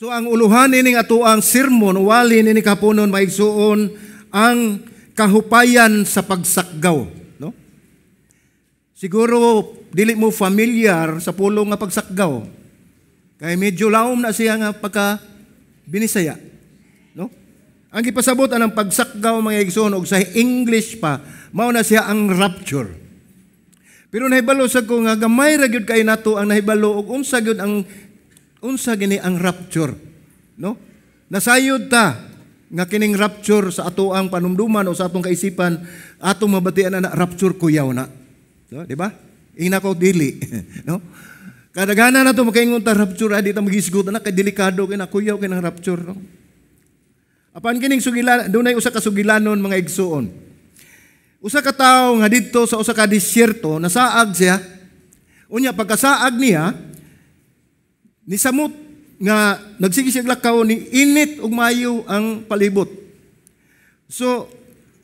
So ang uluhan ining atoang sermon, wali nini kapunon, mga igsuon, ang kahupayan sa pagsakgaw, no? Siguro dili mo familiar sa pulong nga pagsakgaw. Kay medyo laom na siya nga pagka Binisaya, no? Ang gipasabot anang pagsakgaw, mga igsoon, og sa English pa, mao na siya ang rapture. Pero nahibalo sa ko nga gamay ra gyud kay nato ang nahibalo og unsa gyud ang unsa gini ang rapture, no? Nasayod ta nga kining rapture sa ato ang panumduman o sa atong kaisipan, atong mabatian na, na rapture kuyaw na. No, di ba? Ingna ko dili, no? Kadaghanan na to makaingon ta rapture, di ta magisgot na kay delikado kay na kuyaw kay ng rapture, no? Apan kining sugilan, dunay usa ka sugilanon, mga igsuon. Usa ka tawo nga didto sa usa ka disyerto, nasaag siya. Unya pagkasaag niya, nisamot nga nagsige siya lakaw, ni init ug maayo ang palibot. So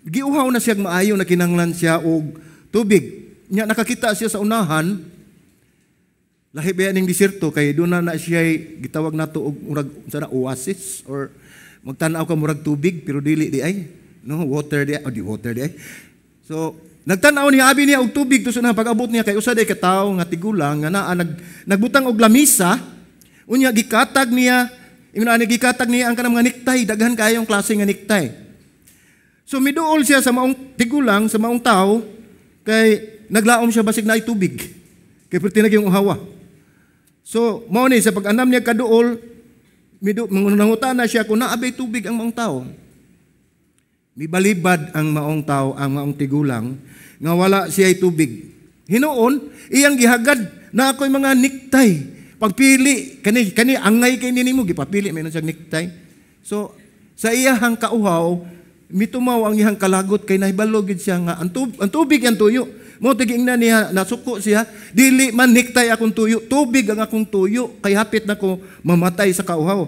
giuhaw na siya maayo, na kinahanglan siya og tubig. Nya nakakita siya sa unahan, lahi ba ning disyerto kay doon na na siya gitawag nato og murag unsa na, oasis, or magtan-aw ka murag tubig pero dili di ay, no, water di ay, o di water di ay. So nagtan-aw niya, abi niya og tubig to sa pag-abot niya kay usa day ka tawo nga tigulang nga naa nagbutang og lamisa. Unya gikatag niya, ingon ani, gikatag niya ang kanang mga necktie, daghan kayong klase nga necktie. So miduol siya sa maong tigulang, sa maong tao, kay naglaom siya basig naay tubig. Kay perti na yung uhawa. So mao ni sa pag-anam niya kaduol, midu nangutana siya kung naa bay tubig ang maong tao. Mibalibad ang maong tao, ang maong tigulang, nga wala siya tubig. Hinuon, iyang gihagad na ako'y mga necktie. Pagpili, kani, kani angay kay nini mo, gipapili, may siyang necktie. So, sa iyahang kauhaw, mitumaw ang iyang kalagot kay nahibalo gid siya nga ang tubig ang tuyo. Mo tigingna niya, nasuko siya, dili man necktie akong tuyo, tubig ang akong tuyo kay hapit na ko mamatay sa kauhaw.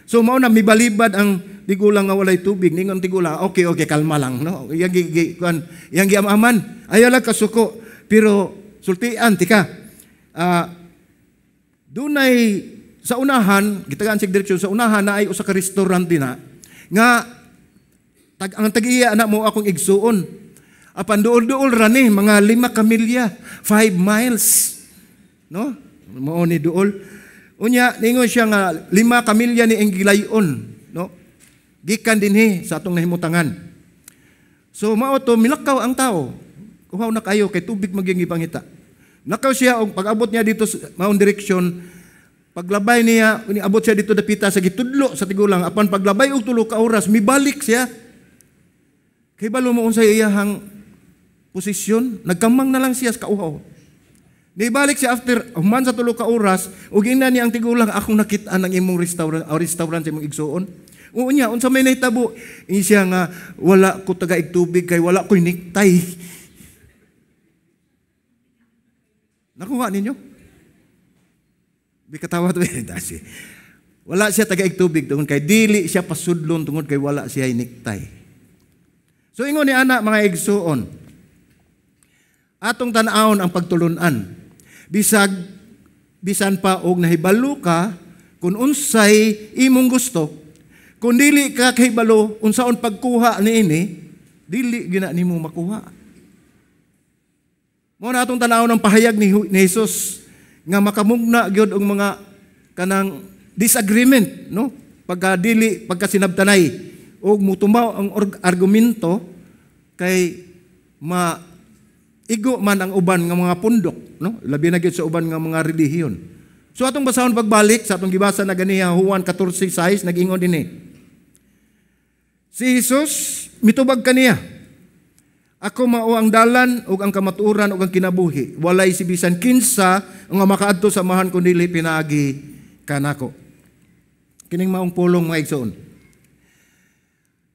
So mao na mibalibad ang tigulang nga walay tubig. Ningon tigulang, "Okay, okay, kalma lang," no? Iyang gi, gi, kuan, iyang giamaman. Ayaw lang kasuko, pero sultian tika. Dunay sa unahan, gitagaan sig direksyon sa unahan na ay usa ka restaurant din na nga ang tag-iya na mo akong igsuon. Apan duol-duol ra ni mga 5 ka milya, 5 miles. No? Mao ni duol. Unya ningon siya nga 5 ka milya ni ang gilayon, no? Gikan dinhi sa atong nahimutangan. So mao to milakaw ang tao. Uhaw na kayo kay tubig maging gipangita. Lakaw siya og pag-abot niya dito sa maong direksyon, paglabay niya, abot siya dito dapita sa gitudlo sa tigulang, apan paglabay og 3 ka oras, mibalik siya. Kay balo mo unsay iyahang posisyon, nagkamang na lang siya sa kauhaw. Nibalik siya after human sa 3 ka oras, ug ingna niya ang tigulang, "Akong nakita ng imong restaurant, o restaurant sa imong igsuon." Oo niya, unsa may nahitabo? Ingon siya nga, "Wala ko tagaig tubig kay wala ko'y necktie." Nakuha ninyo? Di katawa to eh. Dasi. Wala siya tagaig tubig tungod kay dili siya pasudlon tungod kay wala siya necktie. So ingon ni ana, mga igsuon, atong tan-awon ang pagtulunan. Bisag bisan pa og nahibalo ka kung unsay imong gusto, kung dili ka kahibalo unsaon pagkuha niini, dili gina nimo makuha. Mao na atong tan-awon ang pahayag ni Jesus nga makamugna gyud og mga kanang disagreement, no? Pagka dili pagka sinabtanay og mutumaw ang argumento kay ma igo man ang uban nga mga pundok, no? Labi na gyud sa uban nga mga relihiyon. So atong basahon pagbalik sa atong gibasa na ganiha, Juan 14:6, nag-ingon dinhi. Si Jesus mitubag kaniya, "Ako mao ang dalan ug ang kamatuoran ug ang kinabuhi. Walay si bisan kinsa nga makaadto sa Amahan kun dili pinaagi kanako." Kining maong pulong, mga igsoon,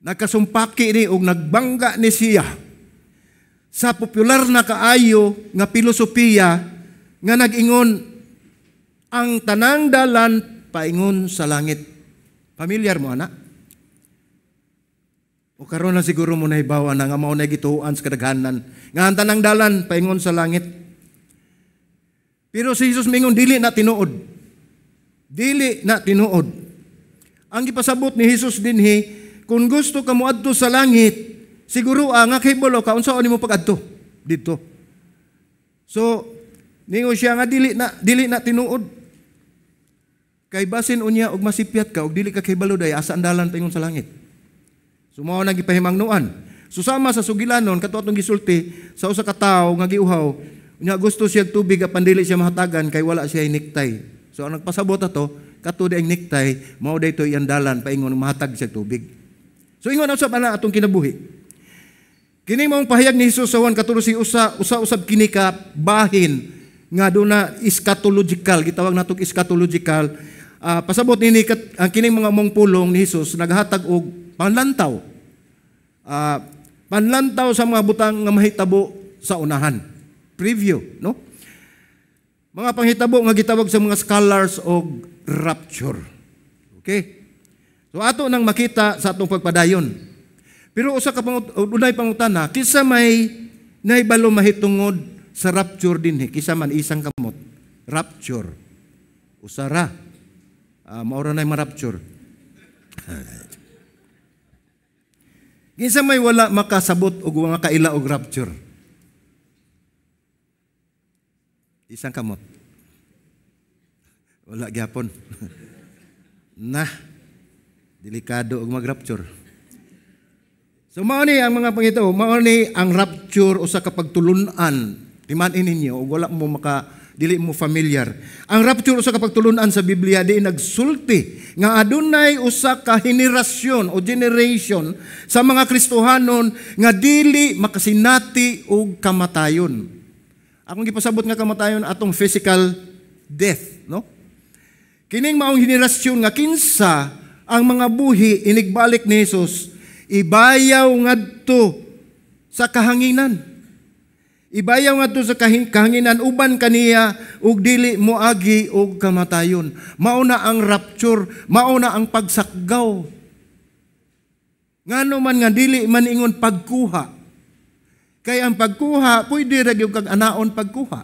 nagkasumpaki ni og nagbangga ni siya sa popular na kaayo nga filosofiya nga nag-ingon ang tanang dalan paingon sa langit. Familiar mo ana? O karon na siguro mo nahibaw na nga mao na gituoan sa kadaghanan nga ang tanang dalan paingon sa langit. Pero si Jesus mingon dili na tinuod. Dili na tinuod. Ang gipasabot ni Jesus dinhi, kung gusto ka moadto sa langit, siguro nga kahibalo ka unsaon nimo pag-adto didto. So, ningon siya nga dili na tinuod. Kay basin unya og masipyat ka og dili ka kahibalo day asa ang dalan paingon sa langit. So mao nang gipahimangnoan. So sama sa sugilanon kato atong gisulti sa usa ka tawo nga giuhaw, unya gusto siya tubig apan dili siya mahatagan kay wala siya necktie. So ang nagpasabot ato, kato di ang necktie, mao daytoy ang dalan paingon mahatag siya tubig. So ingon usab ana atong kinabuhi. Kini maong pahayag ni Jesus sa Juan 14 usa usa usab kini ka bahin nga duna eschatological, gitawag natong eschatological. Pasabot nini ang kining mga mong pulong ni Jesus naghatag og panlantaw. Panlantaw sa mga butang nga mahitabo sa unahan. Preview, no? Mga panghitabo nga gitawag sa mga scholars og rapture. Okay? So ato nang makita sa atong pagpadayon. Pero usa ka unay pangutana, kinsa may nahibalo mahitungod sa rapture dinhi? Kinsa man, isang kamot? Rapture. Usara. Maura na ma-rapture. Kinsa may wala makasabot og mga kaila og rapture? Isang kamot. Wala gyapon. Nah, delikado og mag-rapture. So mao ni ang mga pangito, mao ni ang rapture usa ka pagtulun-an. Timan-i ninyo og wala mo maka dili mo familiar. Ang rapture usa ka pagtulun-an sa Biblia di nagsulti nga adunay usa ka henerasyon o generation sa mga Kristohanon nga dili makasinati og kamatayon. Akong gipasabot nga kamatayon atong physical death, no? Kining maong henerasyon nga kinsa ang mga buhi inigbalik ni Jesus, ibayaw ngadto sa kahanginan. Ibayaw ngadto sa kahanginan uban kaniya ug dili moagi og kamatayon. Mao na ang rapture, mao na ang pagsakgaw. Ngano man nga dili man ingon pagkuha. Kay ang pagkuha pwede ra gyud kag anaon pagkuha.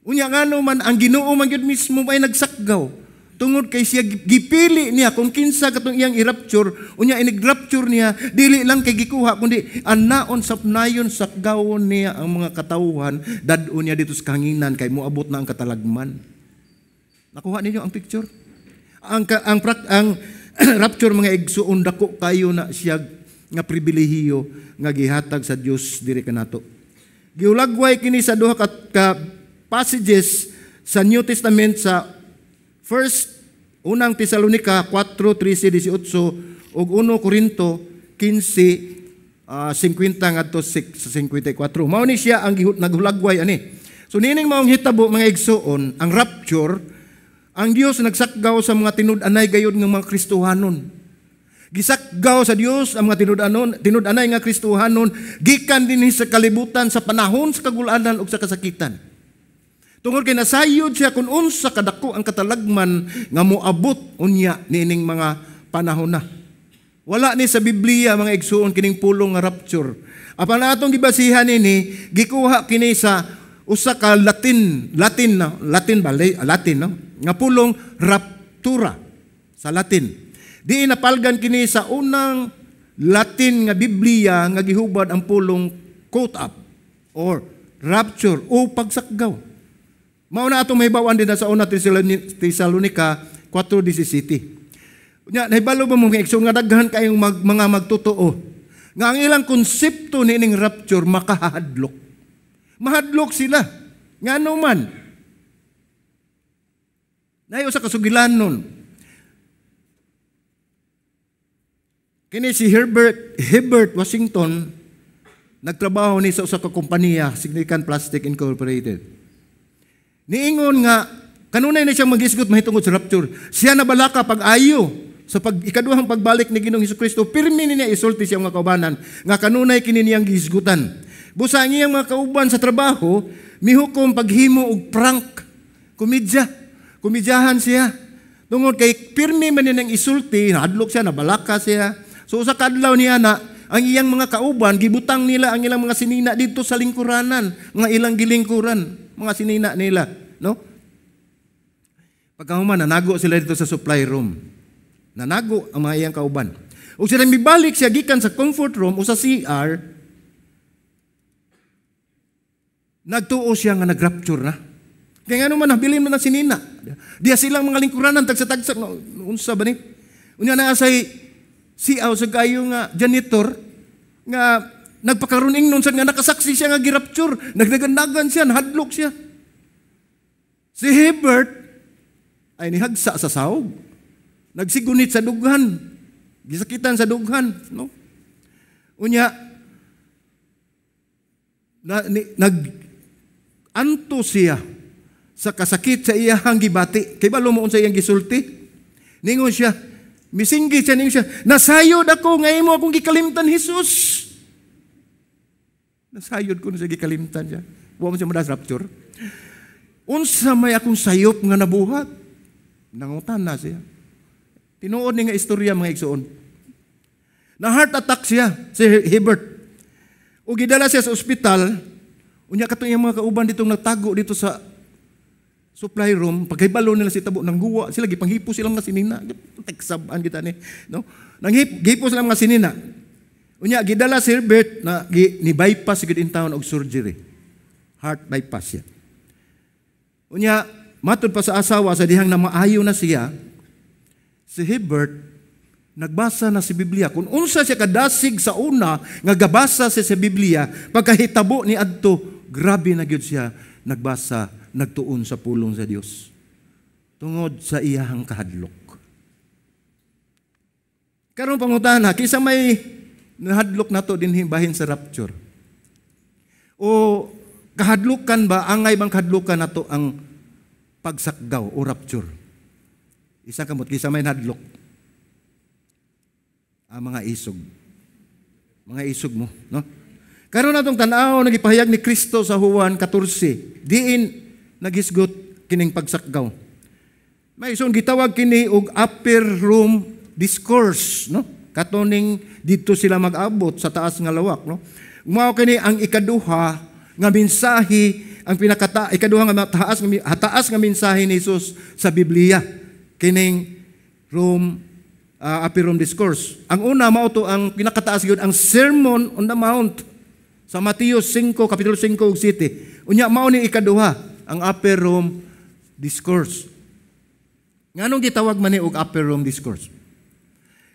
Unya ngano man ang Ginoo man gyud mismo ay nagsakgaw. Tungod kay siya gipili niya kung kinsa katong iyang i-rapture, unya inig-rapture niya dili lang kay gikuha kundi anaon sa nayon sakgawon niya ang mga katawhan, dad-on niya dito sa kahanginan kay moabot na ang katalagman. Nakuha ninyo ang picture? Ang rapture, mga igsuon, dako kayo na siya nga pribilehiyo nga gihatag sa Dios diri kanato. Giulagway kini sa duha ka passages sa New Testament, sa First, unang Tesalonica 4:13-18 ug 1 Corinto 15, 50 ngadto sa 54. Mao ni siya ang naghulagway ani. So nining maong hitabo, mga igsuon, ang rapture, ang Dios nagsakgaw sa mga tinud-anay gayud nga mga Kristohanon. Gisakgaw sa Dios ang mga tinud-anay nga Kristohanon gikan dinhi sa kalibutan sa panahon sa kagulanan ug sa kasakitan. Tungod kay nasayod siya kung unsa kadako ang katalagman nga moabot unya niining mga panahon na. Wala ni sa Biblia, mga igsuon, kining pulong nga rapture. Apan atong gibasihan nini, gikuha kini sa usa ka Latin, Latin na, Latin ba? Latin, no? Nga pulong raptura sa Latin. Di napalgan kini sa unang Latin nga Biblia nga gihubad ang pulong caught up or rapture o pagsakgaw. Mao na atong mahibaw-an din sa una Tesalonica 4:17. Nya nahibalo ba mo, mga igsoon, nga daghan kayong mga magtotoo nga ang ilang konsepto niining rapture makahadlok? Mahadlok sila. Ngano man? Nayo sa kasugilanon. Kini si Herbert Washington nagtrabaho ni sa usa ka kompanya, Significant Plastic Incorporated. Niingon nga kanunay na siyang magisgot mahitungod sa rapture. Siya nabalaka pag-ayo sa ikaduhang pagbalik ni Ginoong Hesukristo, pirmi niya isulti siya mga kaubanan nga kanunay kini niyang gihisgutan. Busa ang iyang mga kauban sa trabaho mihukom paghimo og prank, komedya. Komedyahan siya. Tungod kay pirmi man niyang isulti, nahadlok siya, nabalaka siya. So sa kadlaw niya na ang iyang mga kauban gibutang nila ang ilang mga sinina dito sa lingkuranan, mga ilang gilingkuran, mga sinina nila, no? Pagkahuman, nanago sila dito sa supply room. Nanago ang mga iyang kauban. Ug sila mibalik siya gikan sa comfort room o sa CR, nagtuo siya nga nagrapture na. Kaya nga naman, nabilin man ang sinina. Diya silang mga lingkuranan, tagsa-tagsa, no, unsa ba ni? Unya na say siaw sa kayo nga janitor, nga nagpakaruning nun sa nga nakasaksi siya nga girapture, nagdagandagan siya, nahadlok siya. Si Hebert ay nihagsa sa sahog. Nagsigunit sa dughan. Gisakitan sa dughan. No? Unya, nag-anto siya sa kasakit sa iyahang gibati. Kay balo mo unsa iyang gisulti? Ningon siya, misinggi siya, ningon siya, nasayod ako, nga imo akong gikalimtan, Jesus. Nasayod ko na siya gikalimtan siya. Wa mo siya madas rapture. Unsa may akong sayop nga nabuhat? Nangutan na siya. Tinuod ni nga istorya, mga igsoon. Na heart attack siya, si Hebert. O gidala siya sa ospital, unya katong iyang mga kauban ditong nagtago dito sa supply room, pagkahibalo nila si tabo nang guwa, sila gipanghipo silang mga sinina. Teksabaan kita ni, no? Nanghipo sila mga sinina. Unya gidala si Herbert na ni bypass gid in town og surgery. Heart bypass siya. Unya matud pa sa asawa sa dihang na maayo na siya, si Hebert nagbasa na si Biblia. Kung unsa siya kadasig sa una nga gabasa siya sa Biblia, pagkahitabo ni adto, grabe na gyud siya nagbasa, nagtuon sa pulong sa Dios tungod sa iyahang kahadlok. Karon pangutana, kinsa may nahadlok nato dinhi bahin sa rapture? O kahadlukan ba, angay bang kahadlukan nato ang pagsakgaw o rapture? Isa kamot, kinsa may nahadlok? Ang mga isog. Mga isog mo, no? Karon natong tan-aw nagipahayag ni Kristo sa Juan 14, diin naghisgot kining pagsakgaw. May ison gitawag kini og upper room discourse, no? Katoning didto sila mag-abot sa taas nga lawak, no? Mao kini ang ikaduha nga mensahe, ang pinakata ikaduha nga taas nga mensahe ni Jesus sa Biblia, kining room upper room discourse. Ang una mao to ang pinakataas gyud, ang Sermon on the Mount sa Mateo 5, kapitulo 5 ug 7. Unya mao ni ikaduha ang upper room discourse. Nganong gitawag man ni og upper room discourse?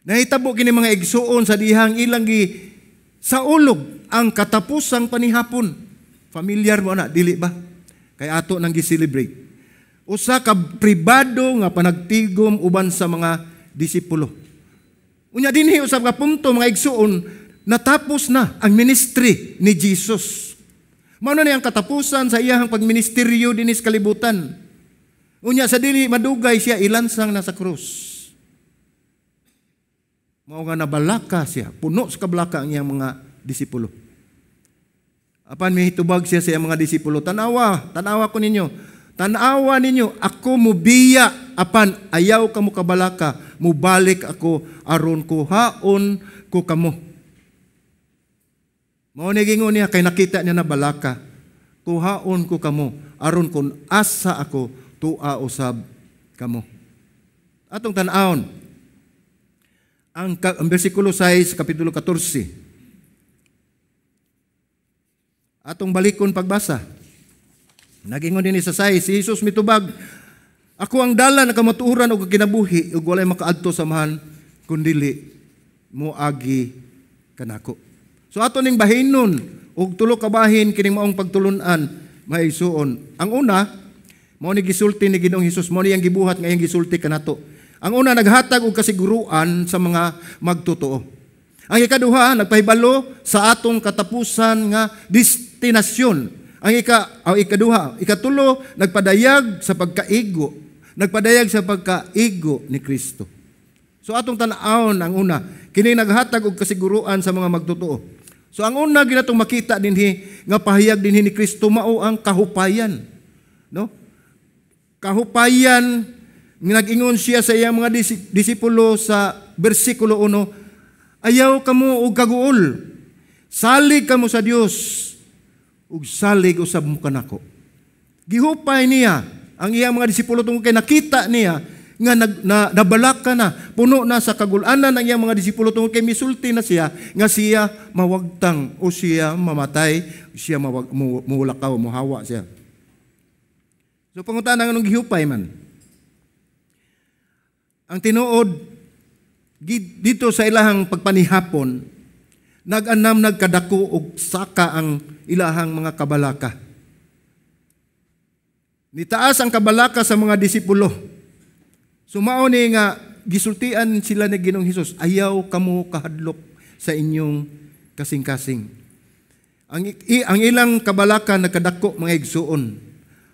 Nahitabo kini mga igsuon sa dihang ilang gi saulog ang katapusang panihapon. Familiar mo na, dili ba? Kay ato nang gi-celebrate. Usa ka pribado nga panagtigom uban sa mga disipulo. Unya dinhi usab ka punto, mga igsuon, natapos na ang ministry ni Jesus. Mao na ang katapusan sa iyahang pagministeryo dinhi sa kalibutan. Unya sa dili madugay siya ilansang na sa krus. Mao nga nabalaka siya, puno sa kabalaka ang iyang mga disipulo. Apan mihitubag siya sa iyang mga disipulo, tanawa, tanawa ko ninyo, tanawa ninyo, ako mubiya, apan ayaw kamo kabalaka, mubalik ako, aron kuhaon ko kamo. Mao ni gingon niya, kay nakita niya na balaka, kuhaon ko kamo, aron kun asa ako, tua usab kamo. Atong tan-awon, ang bersikulo 6, kapitulo 14. Atong balikon pagbasa. Nagingon din sa 6, si Jesus mitubag, ako ang dalan na kamatuoran og kinabuhi ug walay makaadto sa Amahan kundili moagi kanako. So ato ning bahinon og tulo ka bahin kining maong pagtulun-an maigsuon. Ang una, mao ni gisulti ni Ginoong Hesus, mao ni iyang gibuhat nga iyang gisulti kanato. Ang una, naghatag og kasiguruan sa mga magtotoo. Ang ikaduha, nagpahibalo sa atong katapusan nga destinasyon. Ang ikaduha, ikatulo, nagpadayag sa pagkaigo. Nagpadayag sa pagkaigo ni Kristo. So atong tan-awon ang una, kini naghatag og kasiguruan sa mga magtotoo. So ang una ginatong makita dinhi nga pahayag dinhi ni Kristo mao ang kahupayan, no? Kahupayan nga nag-ingon siya sa iyang mga disipulo sa bersikulo 1, ayaw kamo og kaguol, salig kamo sa Dios ug salig usab mo kanako. Gihupay niya ang iyang mga disipulo tungod kay nakita niya Nga nabalaka na, puno na sa kagulanan ang iyang mga disipulo tungod kay misulti na siya nga siya mawagtang o siya mamatay, siya muulakaw, muhawa siya. So pangutana, nganong gihupay man? Ang tinuod dito sa ilahang pagpanihapon, nag-anam nagkadako og saka ang ilahang mga kabalaka. Nitaas ang kabalaka sa mga disipulo. So mao ni nga gisultian sila ni Ginoong Hesus, "Ayaw kamo kahadlok sa inyong kasing-kasing." Ang ilang kabalaka nagkadako, mga igsuon.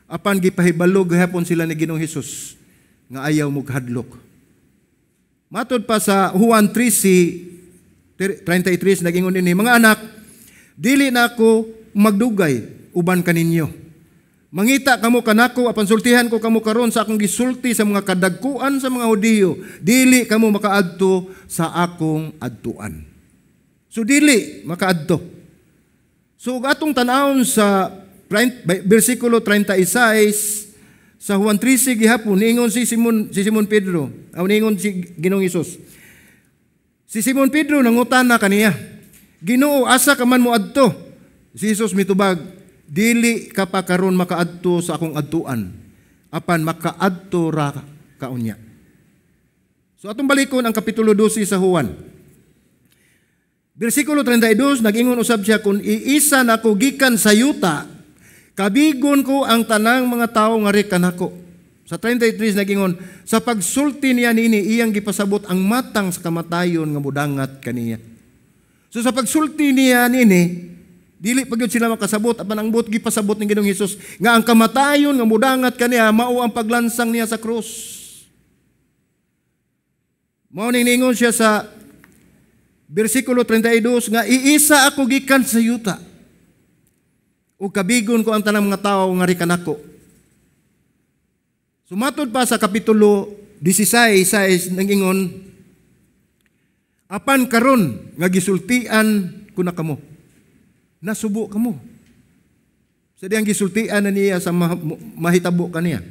Apan gipahibalo gihapon sila ni Ginoong Hesus nga ayaw mo kahadlok. Matod pa sa Juan 13:33, nagingon ini, "Mga anak, dili na ako magdugay uban kaninyo. Mangita kamo kanako, apan sultihan ko kamo karon sa akong gisulti sa mga kadagkuan sa mga Hudiyo, dili kamo makaadto sa akong adtuan." So dili makaadto. So ug atong tan-awon sa bersikulo 36 sa Juan 13 gihapon, niingon si Simon Pedro, aw niingon si Ginoong Hesus. Si Simon Pedro nangutana kaniya, "Ginoo, asa ka man moadto?" Si Jesus mitubag, "Dili ka pa karon makaadto sa akong adtuan, apan makaadto ra ka unya." So atong balikon ang kapitulo 12 sa Juan. Bersikulo 32, nag-ingon usab siya, "Kung iisa nako gikan sa yuta, kabigon ko ang tanang mga tawo nga kanako." Sa 33 nag-ingon, sa pagsulti niya niini, iyang gipasabot ang matang sa kamatayon nga mudangat kaniya. So sa pagsulti niya niini, dili pa gyud sila makasabot, apan ang buot gipasabot ni Ginoong Hesus nga ang kamatayon nga mudangat kaniya mao ang paglansang niya sa krus. Mao ning niingon siya sa bersikulo 32 nga iisa ako gikan sa yuta, ug kabigon ko ang tanang mga tawo nga kanako. So matod pa sa kapitulo 16, nangingon, "Apan karon nga gisultian ko na kamo, nasubo kamo." Sa diyang gisultian na niya sa mahitabo kaniya.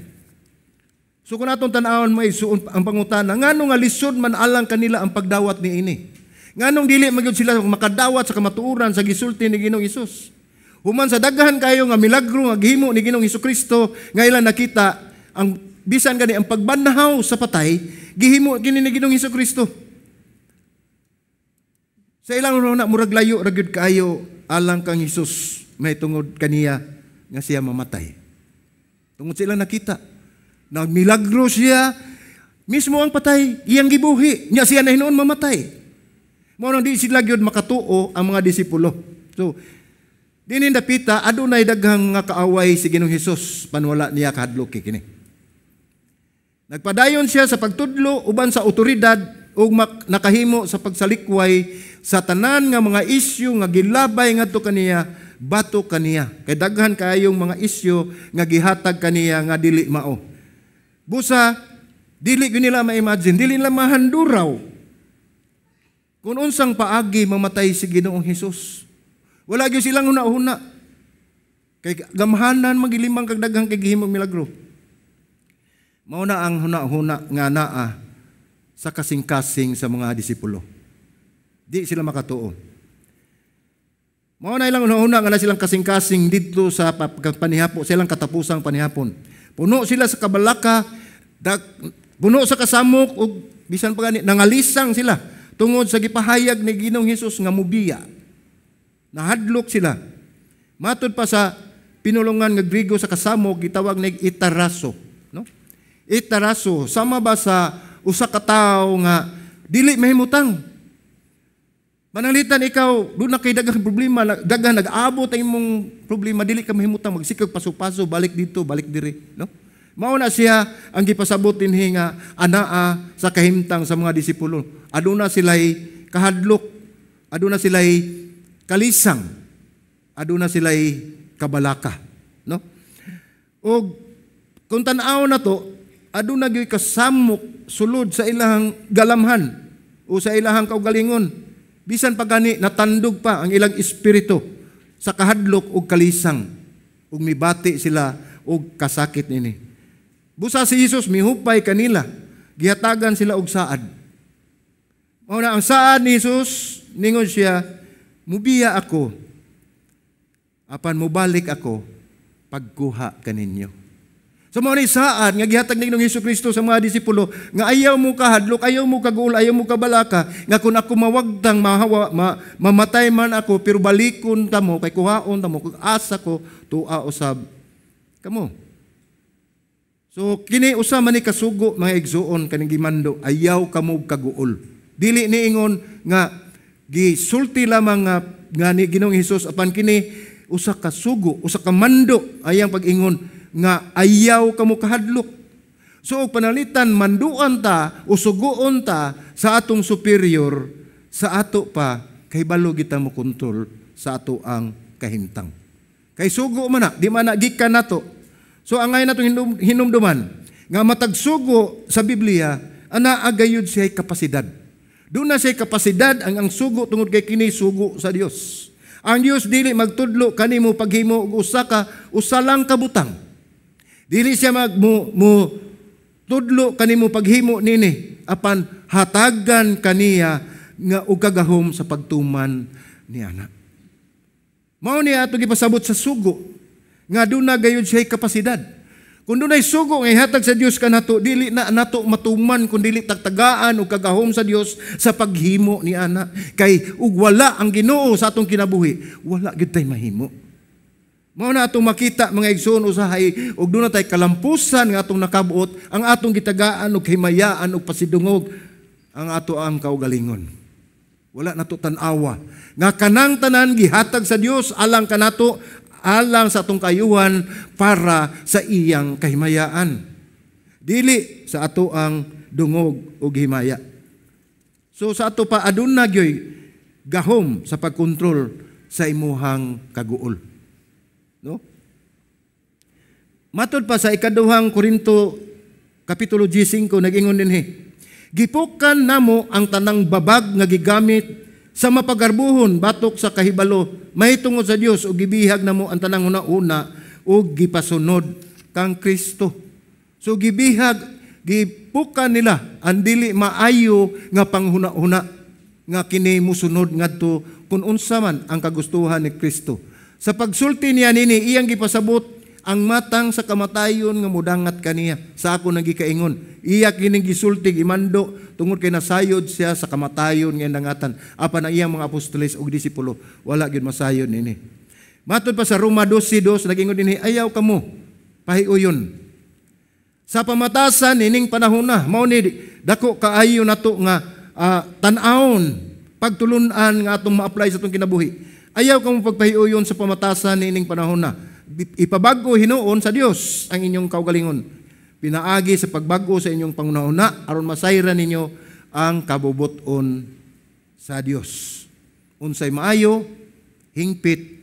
So kung atong tan-awon, may suon ang pangutana, ngano nga lisod man alang kanila ang pagdawat ni ini? Nganong dili magyud sila makadawat sa kamatuoran sa gisulti ni Ginoong Hesus? Human sa daghan kayo nga milagro nga gihimo ni Ginoong Kristo nga ilang nakita, ang bisan gani ang pagbanhaw sa patay gihimo kini ni Ginoong Kristo. Sa ilang na murag layo ra gyud kaayo alang kang Hesus may tungod kaniya nga siya mamatay. Tungod sila nakita, nagmilagro siya, mismo ang patay iyang gibuhi, nya siya na hinuon mamatay. Mao nang di sila gyud makatuo ang mga disipulo. So dinhi dapita adunay daghang nga kaaway si Ginoong Hesus panwala niya kahadlok kini. Nagpadayon siya sa pagtudlo uban sa otoridad ug nakahimo sa pagsalikway sa tanan nga mga isyu nga gilabay ngadto kaniya batok kaniya. Kay daghan kaayong mga isyu nga gihatag kaniya nga dili mao. Busa dili gyud nila ma-imagine, dili nila mahanduraw kung unsang paagi mamatay si Ginoong Hesus. Wala gyud silang huna-huna. Kay gamhanan magilimang kag daghang kay gihimong milagro. Mao na ang huna-huna nga naa sa kasing-kasing sa mga disipulo. Di sila makatuo. Mao na ilang huna-huna nga na silang kasing-kasing didto sa panihapo, silang katapusang panihapon. Puno sila sa kabalaka, puno sa kasamok ug bisan pa gani nangalisang sila tungod sa gipahayag ni Ginoong Hesus nga mubiya. Nahadlok sila. Matod pa sa pinulungan nga Grigo sa kasamok, gitawag nig itaraso, no? Itaraso sama ba sa usa ka tawo nga dili mahimutang. Mananglitan ikaw, duna kay daghang problema, daghang nag-abot ang imong problema, dili ka mahimutang, magsikag paso-paso, balik dito, balik diri, no? Mao na siya ang gipasabot dinhi nga anaa sa kahimtang sa mga disipulo. Aduna sila'y kahadlok, aduna sila'y kalisang, aduna sila'y kabalaka, no? Og kung tan-aw na to, aduna gyud kasamok sulod sa ilang galamhan o sa ilahang kaugalingon. Bisan pa gani natandog pa ang ilang espiritu sa kahadlok ug kalisang ug mibati sila og kasakit nini. Busa si Jesus mihupay kanila. Gihatagan sila og saad. Mao na ang saad ni Jesus, ningon siya, "Mubiya ako, apan mubalik ako pagkuha kaninyo." So mao ni saad nga gihatag ni Ginoong Kristo sa mga disipulo nga ayaw mo kahadlok, ayaw mo kaguol, ayaw mo kabalaka, nga kung ako mawagtang mahawa, mamatay man ako, pero balikon kamo kay kuhaon ta mo, kung asa ko tua usab kamo. So kini usa man ni kasugo, mga igsuon, kaning gimando, ayaw kamo kaguol. Dili niingon nga gisulti lamang nga ni Ginoong Hesus, apan kini usa ka sugo, usa ka mando ayang pag-ingon nga ayaw kamo kahadlok. So og panalitan manduan ta o suguon ta sa atong superior, sa ato pa kahibalo kita mo kontrol sa ato ang kahimtang. Kay sugo man na, di man na gikan nato. So ang ngayon natong hinumduman nga matag sugo sa Biblia ana agayud siya kapasidad. Doon na siya kapasidad ang sugo tungod kay kini sugo sa Dios. Ang Dios dili magtudlo kanimo paghimo og usa lang ka butang. Dili siya mag mo tudlo kanimo paghimo nini, apan hatagan kaniya nga og kagahom sa pagtuman ni ana. Mao ni ato gipasabot sa sugo nga doon na gayud siya kapasidad. Kung dunay sugo nga ihatag sa Dios kanato, dili na nato matuman kung dili tagtagaan og kagahom sa Dios sa paghimo ni ana. Kay ug wala ang Ginoo sa atong kinabuhi, wala gyud tay mahimo. Mao na atong makita, mga igsoon, usahay ug doon na tay kalampusan nga atong nakabuot ang atong gitagaan og himayaan og pasidungog ang ato ang kaugalingon. Wala nato tan-awa nga kanang tanan gihatag sa Dios alang kanato, alang sa atong kayuhan, para sa iyang kahimayaan. Dili sa ato ang dungog og himaya. So sa ato pa aduna gyoy gahom sa pagkontrol sa imuhang kaguol. No? Matod pa sa ikaduhang Korinto kapitulo 15, nag-ingon dinhi. Gipukan namo ang tanang babag nga gigamit sa mapagarbuhon batok sa kahibalo mahitungod sa Dios, ug gibihag namo ang tanang huna-huna ug gipasunod kang Kristo. So gibihag, gipukan nila ang dili maayo nga panghuna-huna nga kini musunod ngadto kung unsa man ang kagustuhan ni Kristo. Sa pagsulti niya nini, iyang gipasabot ang matang sa kamatayon nga mudangat kaniya. Sa ako nagikaingon, iya kining gisulti, gimando tungod kay nasayod siya sa kamatayon nga dangatan. Apan ang iyang mga apostoles ug disipulo wala gyud masayod nini. Matod pa sa Roma 12:2, nagingon dinhi, ayaw kamo pahiuyon sa pamatasan ining panahon na. Mao ni dako kaayo nato nga tan-awon, pagtulun-an nga atong ma-apply sa atong kinabuhi. Ayaw kamo pagpahiuyon sa pamatasan niining panahon na. Ipabago hinuon sa Dios ang inyong kaugalingon. Pinaagi sa pagbago sa inyong panghuna-huna aron masayran ninyo ang kabubuton sa Dios. Unsay maayo, hingpit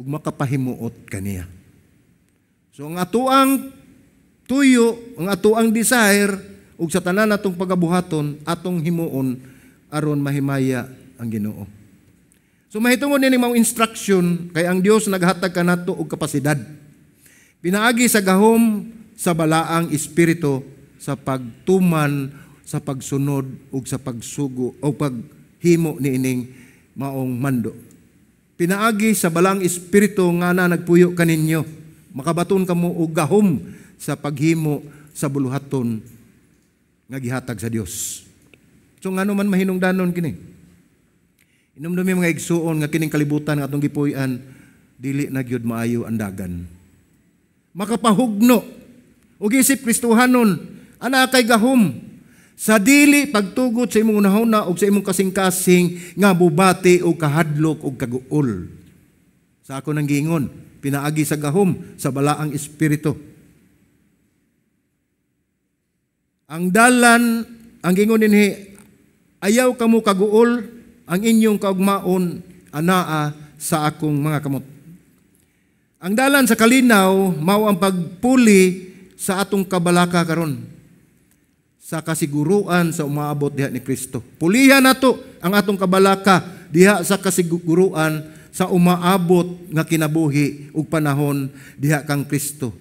ug makapahimuot kaniya. So ang atoang tuyo, ang atoang desire ug sa tanan natong pagabuhaton, atong himuon aron mahimaya ang Ginoo. So mahitungod nining mga instruction kay ang Dios naghatag kanato og kapasidad. Pinaagi sa gahom sa balaang espiritu sa pagtuman, sa pagsunod ug sa pagsugo o paghimo niining maong mando. Pinaagi sa balaang espiritu nga na nagpuyo kaninyo, makabaton kamo og gahom sa paghimo sa buluhaton nga gihatag sa Dios. So ngano man mahinungdanon kini? Inumdumi, mga igsuon, nga kining kalibutan nga atong gipuy-an, dili na gyud maayo ang dagan. Makapahugno ug isip Kristohanon ana kay gahom sa dili pagtugot sa imong hunahuna ug sa imong kasing-kasing nga bubati og kahadlok og kaguol. Sa ako nang giingon, pinaagi sa gahom sa balaang espiritu. Ang dalan, ang gingon dinhi, ayaw kamo kaguol, ang inyong kaugmaon anaa sa akong mga kamot. Ang dalan sa kalinaw mao ang pagpuli sa atong kabalaka karon sa kasiguruan sa umaabot diha ni Kristo. Pulihan nato ang atong kabalaka diha sa kasiguruan sa umaabot nga kinabuhi ug panahon diha kang Kristo.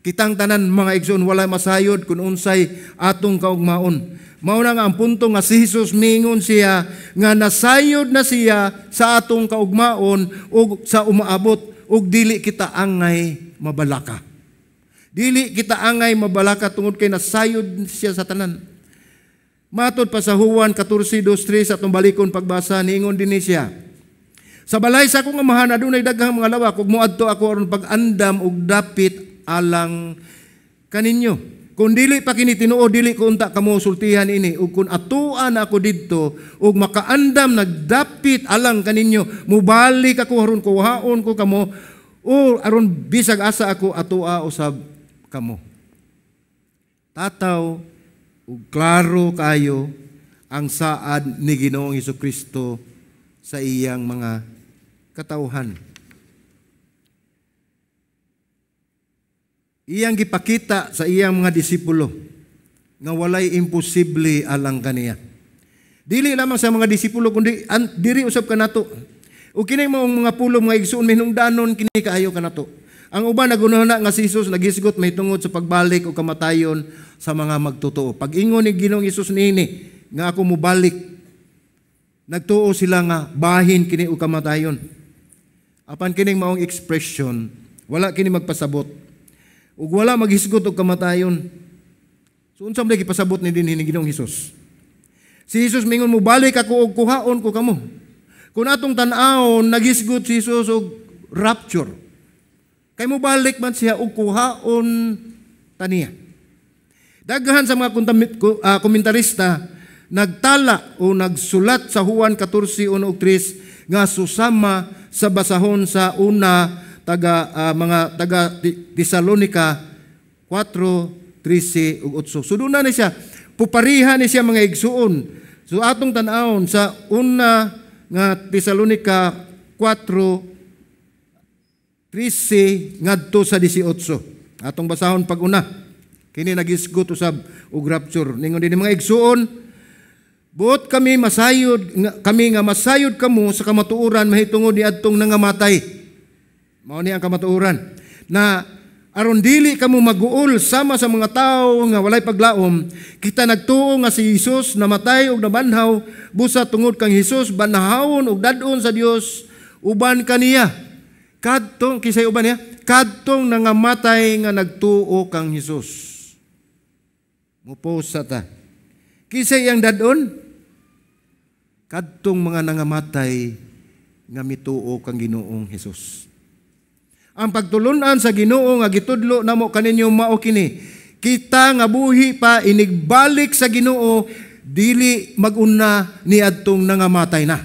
Kitang tanan, mga igsoon, wala masayod kung unsay atong kaugmaon. Mao na nga ang punto nga si Jesus mingon siya nga nasayod na siya sa atong kaugmaon ug sa umaabot ug dili kita angay mabalaka. Dili kita angay mabalaka tungod kay nasayod siya sa tanan. Matod pa sa Juan 14:2-3 sa atong balikon pagbasa, niingon dinhi siya. Sa balay sa akong amahan adunay daghang mga lawak ug moadto ako aron pag-andam og dapit alang kaninyo. Kung dili pa kini tinuod, dili ko unta kamo sultihan ini, ug kung atuan ako didto ug makaandam nagdapit alang kaninyo, mubalik ako aron kuhaon ko kamo o aron bisag asa ako atua usab kamo. Tataw ug klaro kayo ang saad ni Ginoong Hesukristo sa iyang mga katawhan. Iyang gipakita sa iyang mga disipulo nga walay imposible alang kaniya. Dili lamang sa mga disipulo kundi diri usab kanato. Ug kini maong mga pulo, mga igsuon, minungdanon kini kaayo kanato. Ang uban nagunahuna nga si Jesus nagisgot mahitungod sa pagbalik o kamatayon sa mga magtotoo. Pag-ingon ni Ginoong Hesus niini nga ako mobalik, nagtuo sila nga bahin kini og kamatayon. Apan kining maong expression, wala kini magpasabot. Ug wala maghisgot og kamatayon. So unsa man gipasabot ni dinhi ni Ginoong Hesus? Si Jesus mingon mobalik ako og kuhaon ko kamo. Kung atong tan-awon, naghisgot si Jesus og rapture. Kay mobalik man siya og kuhaon taniya. Daghan sa mga komentarista nagtala o nagsulat sa Juan 14:1-3 nga susama sa basahon sa una taga mga taga Tesalonica 4:13 ug 8. So doon na ni siya, pupariha ni siya, mga igsuon. So atong tan-awon sa una nga Tesalonica 4:13 ngadto sa 18. Atong basahon pag una. Kini nagisgot usab og rapture. Ningon dinhi, mga igsuon, buot kami masayod nga, kami nga masayod kamo sa kamatuoran mahitungod niadtong nangamatay. Mao ni ang kamatuoran na aron dili kamo maguol sama sa mga tawo nga walay paglaom, kita nagtuo nga si Hesus namatay ug nabanhaw busa tungod kang Hesus banhawon ug dad-on sa Dios uban kaniya. Kadtong kisay uban niya? Kadtong nangamatay nga nagtuo kang Hesus. Muposa ta. Kisay ang dad-on? Kadtong mga nangamatay nga mituo kang Ginoong Hesus. Ang pagtulunan sa Ginoo nga gitudlo namo kaninyo mao kini. Kita nga buhi pa inigbalik sa Ginoo dili maguna niadtong nangamatay na.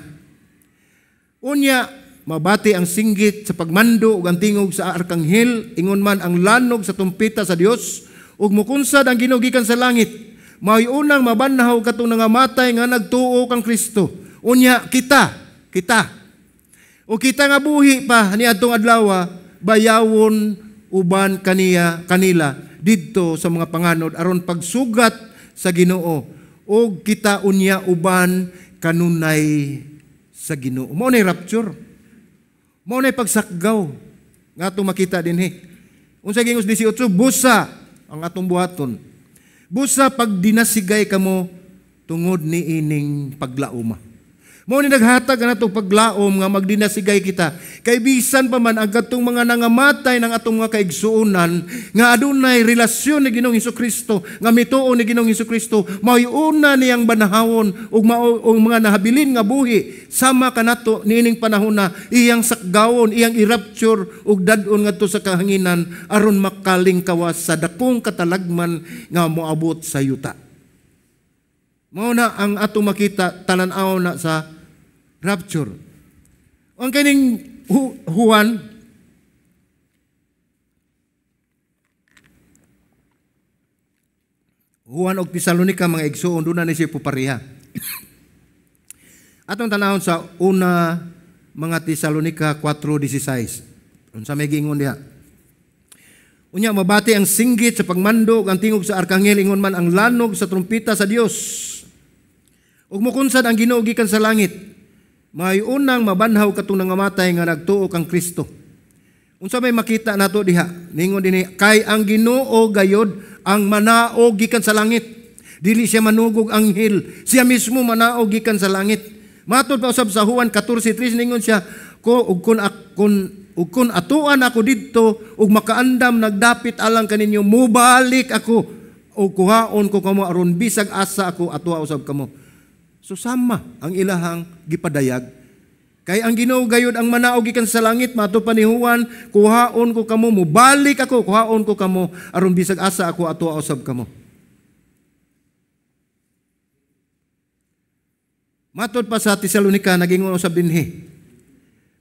Unya mabati ang singgit sa pagmando ug ang tingog sa arkanghel, ingon man ang lanog sa tumpita sa Dios ug mukunsad ang Ginoo gikan sa langit. Maoy unang mabanhaw katong nangamatay nga nagtuo kang Kristo. Unya kita o kita nga buhi pa niadtong adlaw bayawon uban kaniya kanila didto sa mga panganod aron pagsugat sa Ginoo og kita unya uban kanunay sa Ginoo. Mao nay rapture. Mao nay pagsakgaw nga atong makita dinhi. Unsa gingos 18, busa ang atong buhaton. Busa pagdinasigay kamo tungod niining paglauma. Mao ni naghatag ang atong paglaom nga magdinasigay kita. Kay bisan pa man ang katong mga nangamatay ng atong mga kaigsuonan nga adunay relasyon ni Ginoong Hesukristo, nga mituo ni Ginoong Hesukristo, mao'y una niyang banahawon ug mao og mga nahabilin nga buhi sama kanato niining panahon na iyang sakgawon, iyang i-rapture ug dad-on ngadto sa kahanginan aron makalingkawas sa dakong katalagman nga moabot sa yuta. Mao na ang atong makita talan-aw na sa rapture. Ang kining Juan Juan og Tesalonica, mga igsuon, doon na ni siya pupariha. Atong tanahon sa una mga Tesalonica 4:16. Unsa may giingon diha? Unya mabati ang singgit sa pagmando ug ang tingog sa arkanghel, ingon man ang lanog sa trumpeta sa Dios. Ug mukunsad ang Ginoo gikan sa langit. May unang mabanhaw katong nangamatay nga nagtuo kang Kristo. Unsa may makita nato diha? Ningon dinhi, kay ang Ginoo gayod ang manaog gikan sa langit. Dili siya manugog anghel, siya mismo manaog gikan sa langit. Matod pa usab sa Juan 14:3, ningon siya ko ug kun atuan ako didto ug makaandam nagdapit alang kaninyo, mubalik ako ug kuhaon ko kamo aron bisag asa ako, atoa usab kamo. So sama ang ilahang gipadayag. Kay ang Ginoo gayod ang manaog gikan sa langit, mato pa ni Juan, kuhaon ko kamo, mubalik ako, kuhaon ko kamo aron bisag asa ako, atoa usab kamo. Matod pa sa Tesalonika, nagingon usab dinhi.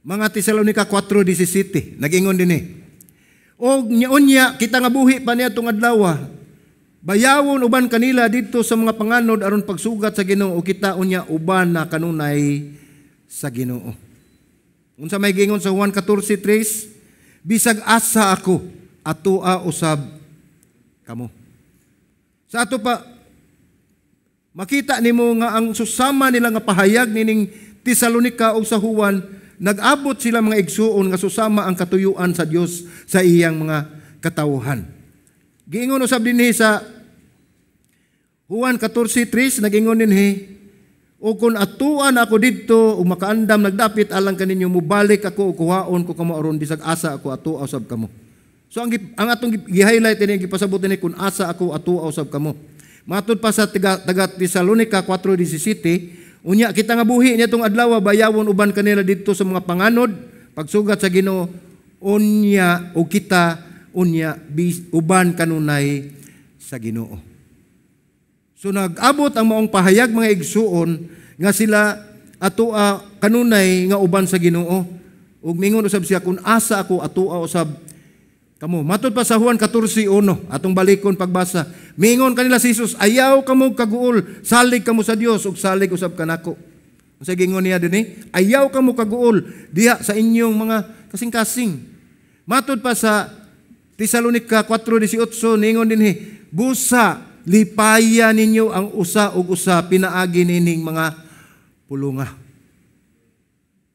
Mga Tesalonika 4:17, nagingon dinhi. Og unya kita nga buhi pa niya tong adlaw, bayawon uban kanila didto sa mga panganod aron pagsugat sa Ginoo, kita unya uban na kanunay sa Ginoo. Unsa may gingon sa Juan 14:3, bisag asa ako, atoa usab kamo. Sa ato pa makita nimo nga ang susama nila nga pahayag nining Tesalonika ug sa Juan, nag-abot sila mga igsuon nga susama ang katuyuan sa Dios sa iyang mga katawhan. Giingon usab dinhi sa Juan 14:3, nagingon dinhi, o kung atuan ako didto ug makaandam nagdapit alang kaninyo, mubalik ako ug kuhaon ko kamo aron bisag asa ako, atoa usab kamo. So ang atong gi-highlight ini, gipasabot ini, kun asa ako, atoa usab kamo. Matod pa sa taga Tesalonika 4:17, unya kita nga buhi niya tong adlaw, bayawon uban kanila didto sa mga panganod pagsugat sa Ginoo, unya o kita unya uban kanunay sa Ginoo. So nag-abot ang maong pahayag mga igsuon nga sila atoa kanunay nga uban sa Ginoo. Ug mingon usab siya, kun asa ako, atoa usab kamo. Matod pa sa Juan 14:1, atong balikon pagbasa. Mingon kanila si Jesus, ayaw kamo kaguol, salig kamo sa Dios ug salig usab kanako. Unsa gingon niya dinhi? Ayaw kamo kaguol diha sa inyong mga kasing-kasing. Matod pa sa Tesalonika 4:18, ningon dinhi, busa lipaya ninyo ang usa ug usa pinaagi nining mga pulunga.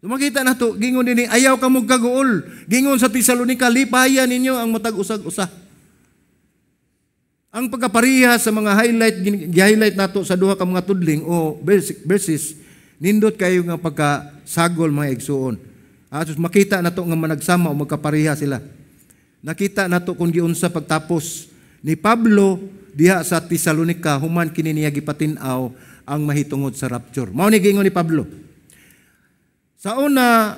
So makita nato, gingon dinhi, ayaw kamo kaguol. Gingon sa Tesalonika, lipaya ninyo ang matag usag usa. Ang pagkapariha sa mga highlight, gi-highlight nato sa duha ka mga tudling o verses, nindot kayo nga pagkasagol mga igsuon. So makita nato nga managsama o magkapariha sila. Nakita nato kung giunsa pagtapos ni Pablo diha sa Tesalonika, human kini niya gipatin-aw ang mahitungod sa rapture. Mao ni giingon ni Pablo. Sa una,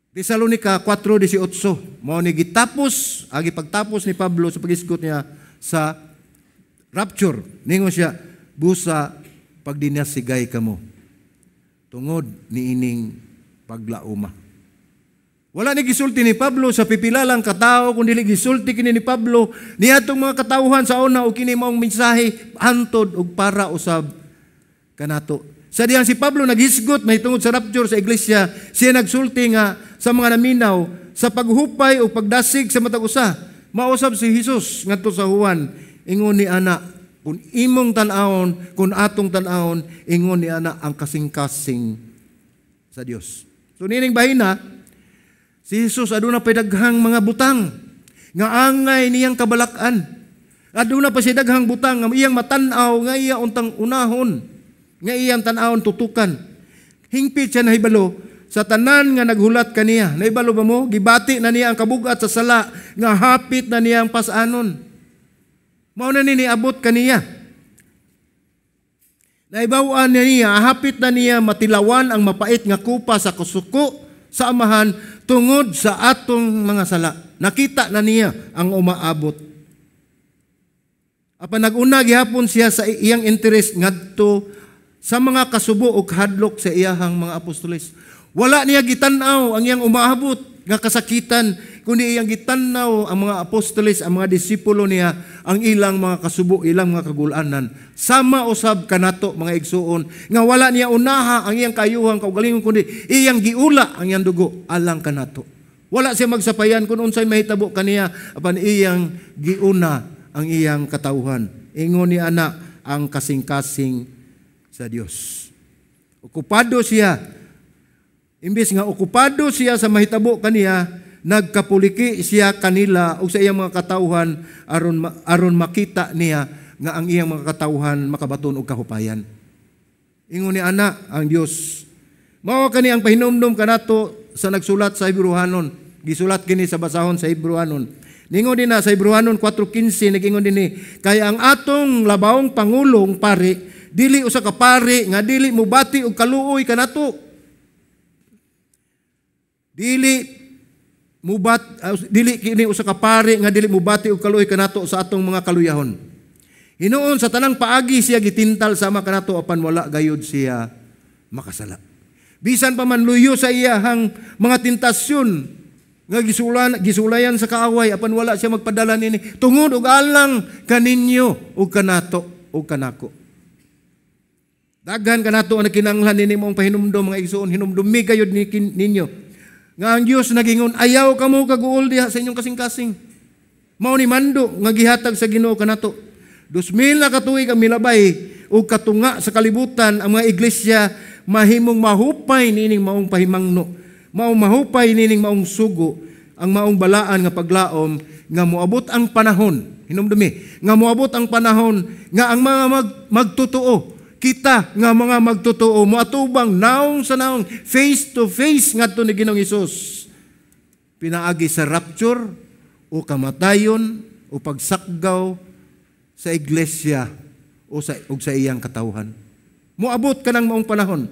Tesalonika 4:18, mao ni gitapos, agi pagtapos ni Pablo sa pagisgot niya sa rapture. Ningon siya, busa pagdinasigay kamo tungod niining paglauma. Wala ni gisulti ni Pablo sa pipilalang katao, kun dili gisulti kini ni Pablo niadtong mga katawhan sa una, og kini maong mensahe hantod og para usab kanato. Sa diyang si Pablo naghisgot mahitungod sa rapture sa iglesia, siya nagsulti nga sa mga naminaw sa paghupay o pagdasig sa matag usa. Mausab si Jesus ngadto sa Juan, ingon ni ana, kung imong tan-awon, kung atong tan-awon, ingon ni ana ang kasing-kasing sa Dios. So nining bahina, si Jesus aduna pa daghang mga butang nga angay niyang kabalak-an. Aduna pa siya daghang butang nga iyang matan-aw, nga iya untang unahon, nga iyang tan-awon tutukan. Hingpit siya nahibalo sa tanan nga naghulat kaniya. Nahibalo ba mo? Gibati na niya ang kabugat sa sala nga hapit na niya ang pasanon. Mao na ni niabot kaniya. Naibaw-an na niya, hapit na niya matilawan ang mapait nga kupa sa kusuko sa amahan tungod sa atong mga sala. Nakita na niya ang umaabot. Apan nag-una gihapon siya sa iyang interest ngadto sa mga kasubo ug hadlok sa iyahang mga apostoles. Wala niya gitan-aw ang iyang umaabot nga kasakitan, kundi iyang gitan-aw ang mga apostoles, ang mga disipulo niya, ang ilang mga kasubo, ilang mga kagulanan. Sama usab kanato mga igsuon nga wala niya unaha ang iyang kayuhang kaugalingon, kundi iyang giula ang iyang dugo alang kanato. Wala siya magsapayan kung unsay mahitabo kaniya, apan iyang giuna ang iyang katawhan. Ingon ni ana ang kasing-kasing sa Dios. Okupado siya. Imbes nga okupado siya sa mahitabo kaniya, nagkapuliki siya kanila ug sa iyang mga katawhan aron makita niya nga ang iyang mga katawhan makabaton og kahupayan. Ingon ni ana ang Dios. Mao kani ang pahinumdom kanato sa nagsulat sa Hebreohanon. Gisulat kini sa basahon sa Hebreohanon. Ningon din na sa Hebreohanon 4:15, nagingon dinhi, kay ang atong labawong pangulong pari dili usa ka pari nga dili mobati og kaluoy kanato. Dili kini usa ka pari nga dili mobati og kaluoy kanato sa atong mga kaluyahon. Hinuon sa tanang paagi siya gitintal sama kanato, apan wala gayud siya makasala. Bisan pa man luyo sa iyahang mga tentasyon nga gisulayan sa kaaway, apan wala siya magpadala nini tungod og alang kaninyo ug kanato ug kanako. Daghan kanato ang kinahanglan nini mong pahinumdom, mga igsoon, hinumdumi gayud ni ninyo nga ang Dios nagingon, "Ayaw kamo kaguol diha sa inyong kasing-kasing." Mao ni mando nga gihatag sa Ginoo kanato. 2000 na katuig ang milabay ug katunga sa kalibutan, ang mga iglesia mahimong mahupay nining maong pahimangno. Maong mahupay nining maong sugo, ang maong balaan nga paglaom nga moabot ang panahon, hinumdumi, nga moabot ang panahon nga ang mga magtotoo, kita nga mga magtotoo moatubang naong sa naong, face to face ngadto ni Ginoong Hesus. Pinaagi sa rapture o kamatayon o pagsakgaw sa iglesia o sa iyang katawhan. Moabot kanang maong panahon.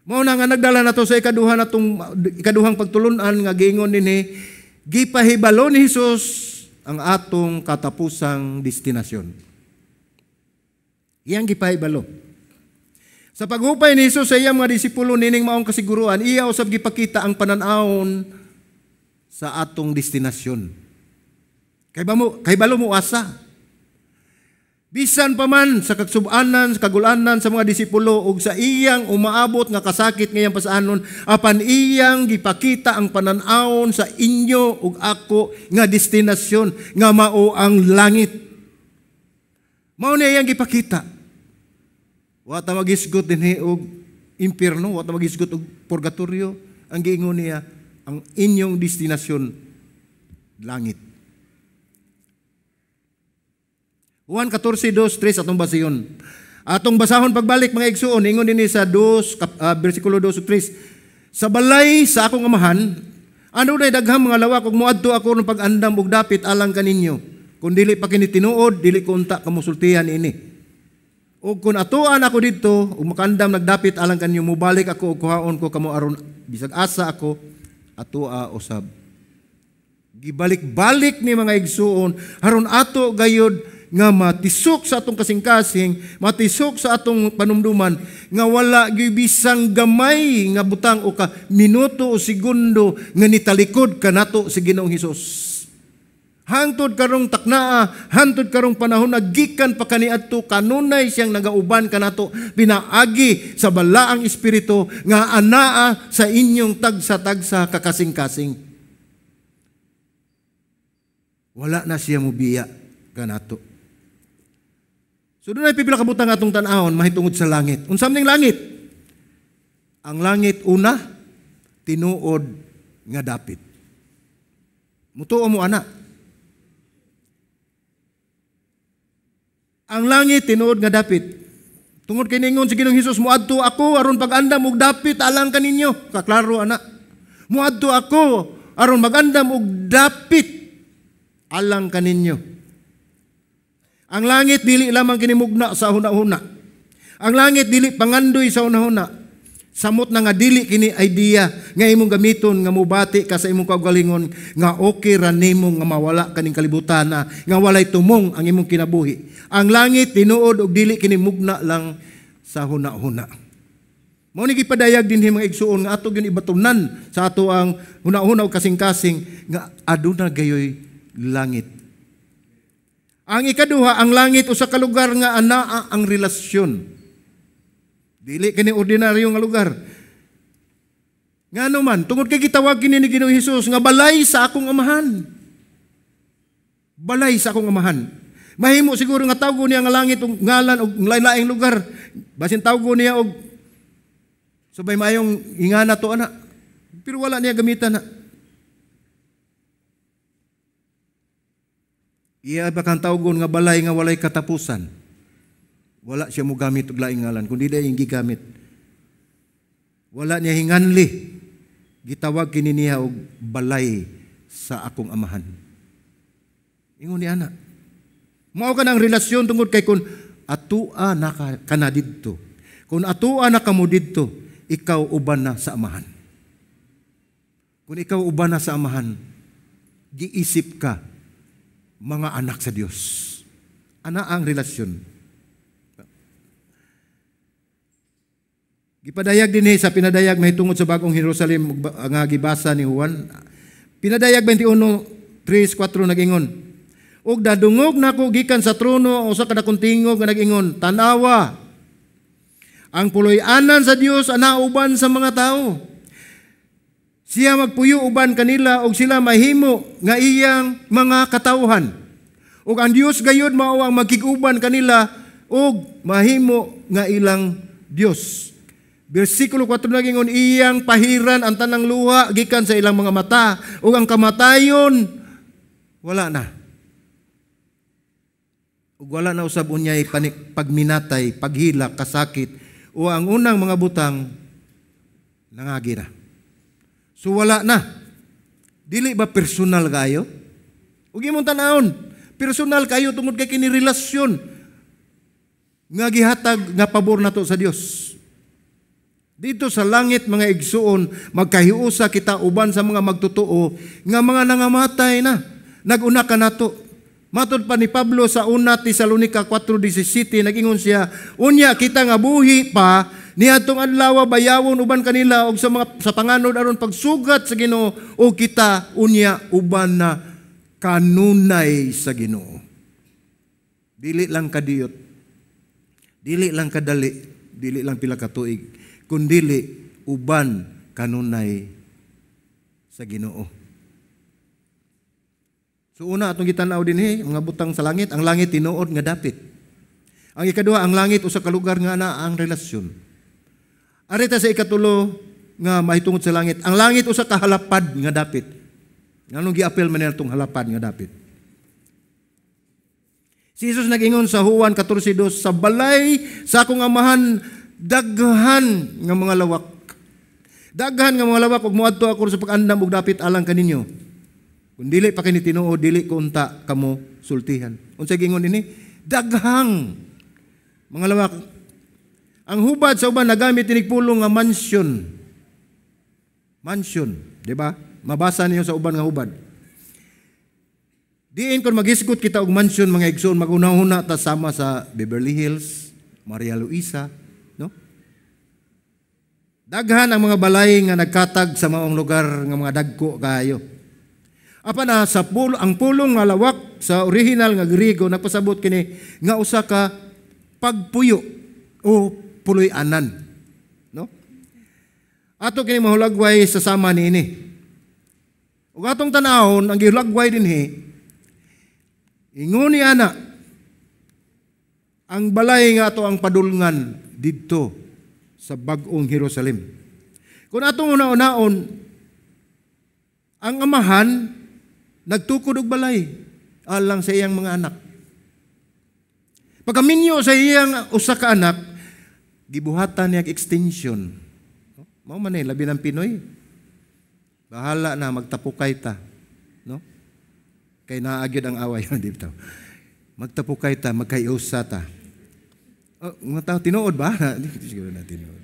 Mao na nga nagdala nato sa ikaduha natong ikaduhang pagtulun-an nga giingon dinhi, gipahibalo ni Hesus ang atong katapusang destinasyon. Iyang gipahibalo. Sa paghupay ni Hesus sa iyang mga disipulo nining maong kasiguruan, iya usab gipakita ang panan-awon sa atong destinasyon. Kay balo mo asa. Bisan pa man sa kagsub-anan, sa kagulanan sa mga disipulo ug sa iyang umaabot nga kasakit ngayang pasanon, apan iyang gipakita ang panan-awon sa inyo ug ako nga destinasyon nga mao ang langit. Mao ni iyang gipakita. Wa ta magisgot dinhi og impierno, wa ta magisgot og purgatorio. Ang giingon niya, ang inyong destinasyon, langit. Juan 14, 2, 3 atong basihon. Atong basahon pagbalik, mga igsuon, ingon dinhi sa 2, bersikulo 2 ug 3. Sa balay sa akong amahan, adunay daghang mga lawak, ug moadto ako ng pag-andam og dapit alang kaninyo. Kung dili pa kini tinuod, dili ko unta kamusultihan ini. Ug kung atuan ako didto ug makaandam nagdapit alang kaninyo, mobalik ako ug kuhaon ko kamo aron bisag asa ako atoa usab. Gibalik-balik ni, mga igsuon, aron ato gayud nga matisok sa atong kasing-kasing, matisok sa atong panumduman nga wala gyud bisang gamay nga butang o ka minuto o segundo nga nitalikod kanato si Ginoong Hesus. Hangtod karong taknaa, hangtod karong panahon na gikan pa kaniadto, kanunay siyang nagauban kanato pinaagi sa balaang espiritu nga anaa sa inyong tagsa-tagsa kakasing-kasing. Wala na siya mubiya kanato. So dunay pipila ka butang atong tan-awon mahitungod sa langit. Unsa man ning langit? Ang langit, una, tinuod nga dapit. Mutuo mo ana. Ang langit, tinuod nga dapit. Tungod kay ningon si Ginoong Hesus, "Moadto ako aron pag-andam og dapit alang kaninyo." Kaklaro ana. Moadto ako aron magandam og dapit alang kaninyo. Ang langit dili lamang kinimugna sa huna-huna. Ang langit dili pangandoy sa huna-huna. Samot na nga dili kini idea nga imong gamiton nga mobati ka sa imong kaugalingon nga okay ra nimo nga mawala kaning kalibutan na nga walay tumong ang imong kinabuhi. Ang langit tinuod og dili kini mugna lang sa huna-huna. Mao ni gipadayag dinhi, mga igsuon, nga ato gyud ibatunan sa ato ang huna-huna og kasing-kasing nga aduna gayoy langit. Ang ikaduha, ang langit usa ka lugar nga anaa ang relasyon. Dili kini ordinaryo nga lugar. Ngano man, tungod kay gitawag kini ni Ginoong Hesus nga balay sa akong amahan. Balay sa akong amahan. Mahimo siguro nga tawgon niya nga langit og ngalan og lain-laing lugar. Basin tawgon niya og So bay maayong ingana to ana. Pero wala niya gamitan na. Iya ba kang tawgon nga balay nga walay katapusan? Wala siya mo gamit og laing ngalan, kundi dai iyang gigamit. Wala niya hinganli. Gitawag kini niya og balay sa akong amahan. Ingon ni ana. Mao ka ng relasyon tungod kay kun atua na ka na didto. Kung atua na kamo didto, ikaw uban na sa amahan. Kung ikaw uban na sa amahan, giisip ka mga anak sa Dios. Ana ang relasyon. Gipadayag dinhi sa pinadayag mahitungod sa bagong Jerusalem nga gibasa ni Juan. Pinadayag 21:3-4 nag-ingon. Ug dadungog nako gikan sa trono usa ka dakong tingog nga nag-ingon, tan-awa, ang puloy-anan sa Dios ana uban sa mga tawo. Siya magpuyo uban kanila ug sila mahimo nga iyang mga katawhan. Ug ang Dios gayud mao ang magkig-uban kanila ug mahimo nga ilang Dios. Bersikulo 4 nagingon, iyang pahiran ang tanang luha gikan sa ilang mga mata ug ang kamatayon wala na. Ug wala na usab unyay pagminatay, paghilak, kasakit o ang unang mga butang nangagi na. So wala na. Dili ba personal kayo? Ug imong tan-awon, personal kayo tungod kay kini relasyon nga gihatag nga pabor nato sa Dios. Dito sa langit mga igsuon, magkahiusa kita uban sa mga magtotoo nga mga nangamatay na. Naguna ka nato. Matod pa ni Pablo sa 1 Tesalonica 4:17, nag-ingon siya, unya kita nga buhi pa niadtong adlaw bayawon uban kanila og sa mga sa panganod aron pagsugat sa Ginoo o kita unya uban na kanunay sa Ginoo. Dili lang kadiyot, dili lang kadali, dili lang pila ka tuig, kundili uban kanunay sa Ginoo. So una atong gitan-aw dinhi mga butang sa langit, ang langit tinuod nga dapit. Ang ikaduha, ang langit usa ka lugar nga naa ang relasyon. Arita sa ikatulo nga mahitungod sa langit, ang langit usa ka halapad nga dapit. Nganong giapil man niya itong halapad nga dapit? Si Jesus nag-ingon sa Juan 14:2, sa balay sa akong amahan daghan nga mga lawak. Daghan nga mga lawak ug moadto ako sa pag-andam og dapit alang kaninyo. Kung dili pa kini tinuod, dili ko unta kamo sultihan. Unsa gingon dinhi? Daghang mga lawak. Ang hubad sa uban nagamit inig pulong nga mansion. Mansion, di ba? Mabasa niyo sa uban nga hubad. Diin kon maghisgot kita og mansion mga igsoon, maguna-una ta sama sa Beverly Hills, Maria Luisa, no? Daghan ang mga balay nga nagkatag sa maong lugar nga mga dagko kaayo. Apan na sa ang pulong nga lawak sa original nga Griego nagpasabot kini nga usa ka pagpuyo o puloy-anan, no? Ato kini mahulagway sa sama niini. Ug atong tan-awon ang gihulagway dinhi, ingon ni ana ang balay nga ato ang padulngan didto sa bag-ong Jerusalem. Kung atong una-unaon, ang amahan nagtukod og balay alang sa iyang mga anak. Pagkaminyo sa iyang usa ka anak, gibuhatan niya extension. Mao man ni labi ng Pinoy. Bahala na magtapukay ta, no? Kay naa gyud ang away dito. Magtapukay ta, magkaiusa ta. Oh, mga tao tinuod ba? Siguro na tinuod.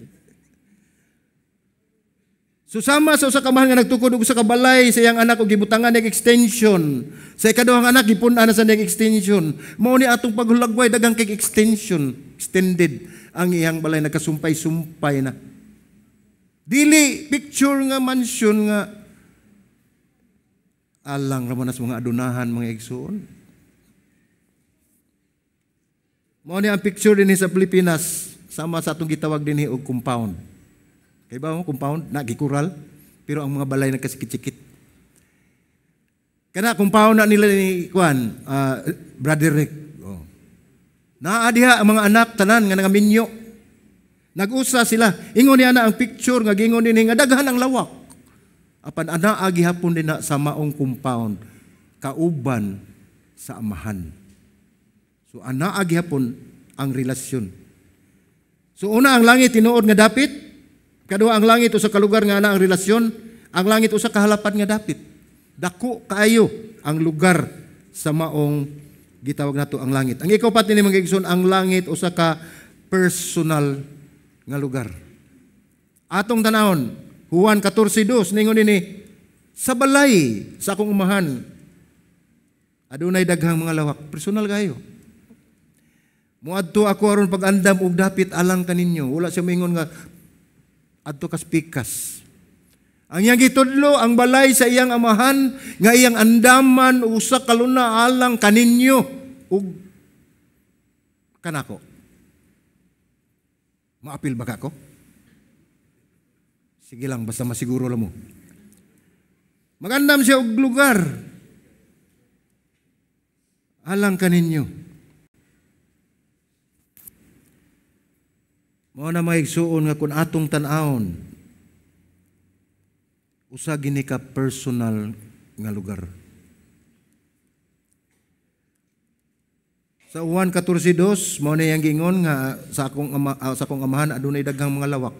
So sama sa usa ka amahan nga nagtukod og usa ka balay sa iyang anak og gibutangan nig extension. Sa ikaduhang anak gipun-an na sa nig extension. Mao ni atong paghulagway daghang kay extension, extended ang iyang balay, nagkasumpay-sumpay na. Dili picture nga mansion nga alang ra man sa mga adunahan mga igsoon. Mao ni ang picture dinhi sa Pilipinas sama sa atong gitawag dinhi og compound. Kay ba mo compound na gikural pero ang mga balay nagkasikit-sikit. Kana compound na nila ni kuan, Brother Rick. Oh. Naa diha ang mga anak tanan nga nangaminyo. Nag-usa sila. Ingon niya na ang picture nga gingon dinhi nga daghan ang lawak. Apan anaa gihapon din na sa maong compound kauban sa Amahan. So anaa gihapon ang relasyon. So una, ang langit tinuod nga dapit, kaduha, ang langit usa ka lugar nga ana ang relasyon, ang langit usa ka halapan nga dapit. Dako kaayo ang lugar sa maong gitawag nato ang langit. Ang ikaupat nini, mga igsoon, ang langit usa ka personal nga lugar. Atong tanawon, Juan 14:2, ningon dinhi, "Sa balay sa akong umahan adunay daghang mga lawak." Personal kayo. "Muadto ako aron pag-andam og dapit alang kaninyo." Wala siya moingon nga adto kas pikas. Ang iyang gitudlo, ang balay sa iyang Amahan nga iyang andaman usa ka luna alang kaninyo ug kanako. Maapil ba kako? Sige lang, basta masiguro lang mo. Magandam siya og lugar alang kaninyo. Mao na, mga igsuon, nga kung atong tan-awon, usa gini ka personal nga lugar. Sa Juan 14:2, mao na iyang giingon nga sa akong Amahan adunay daghang mga lawak.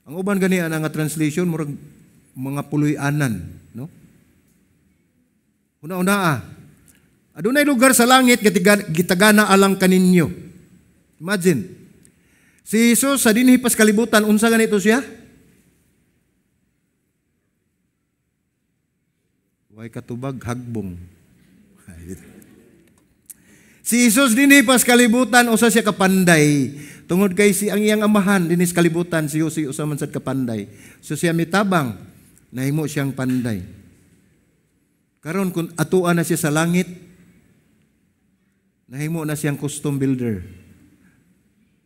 Ang uban gani ana nga translation murag mga puloy-anan, no? Una-una adunay lugar sa langit nga gitagana alang kaninyo. Imagine. Si Jesus sa dinhi pas kalibutan, unsa ganito siya? Way katubag, hagbong. Si Jesus dinhi pas kalibutan, usa siya kapanday. Tungod kay si ang iyang amahan dinhi sa kalibutan, si Jose, usa man sad kapanday. So siya mitabang, nahimo siyang panday. Karon kung atuan na siya sa langit, nahimo na siyang custom builder.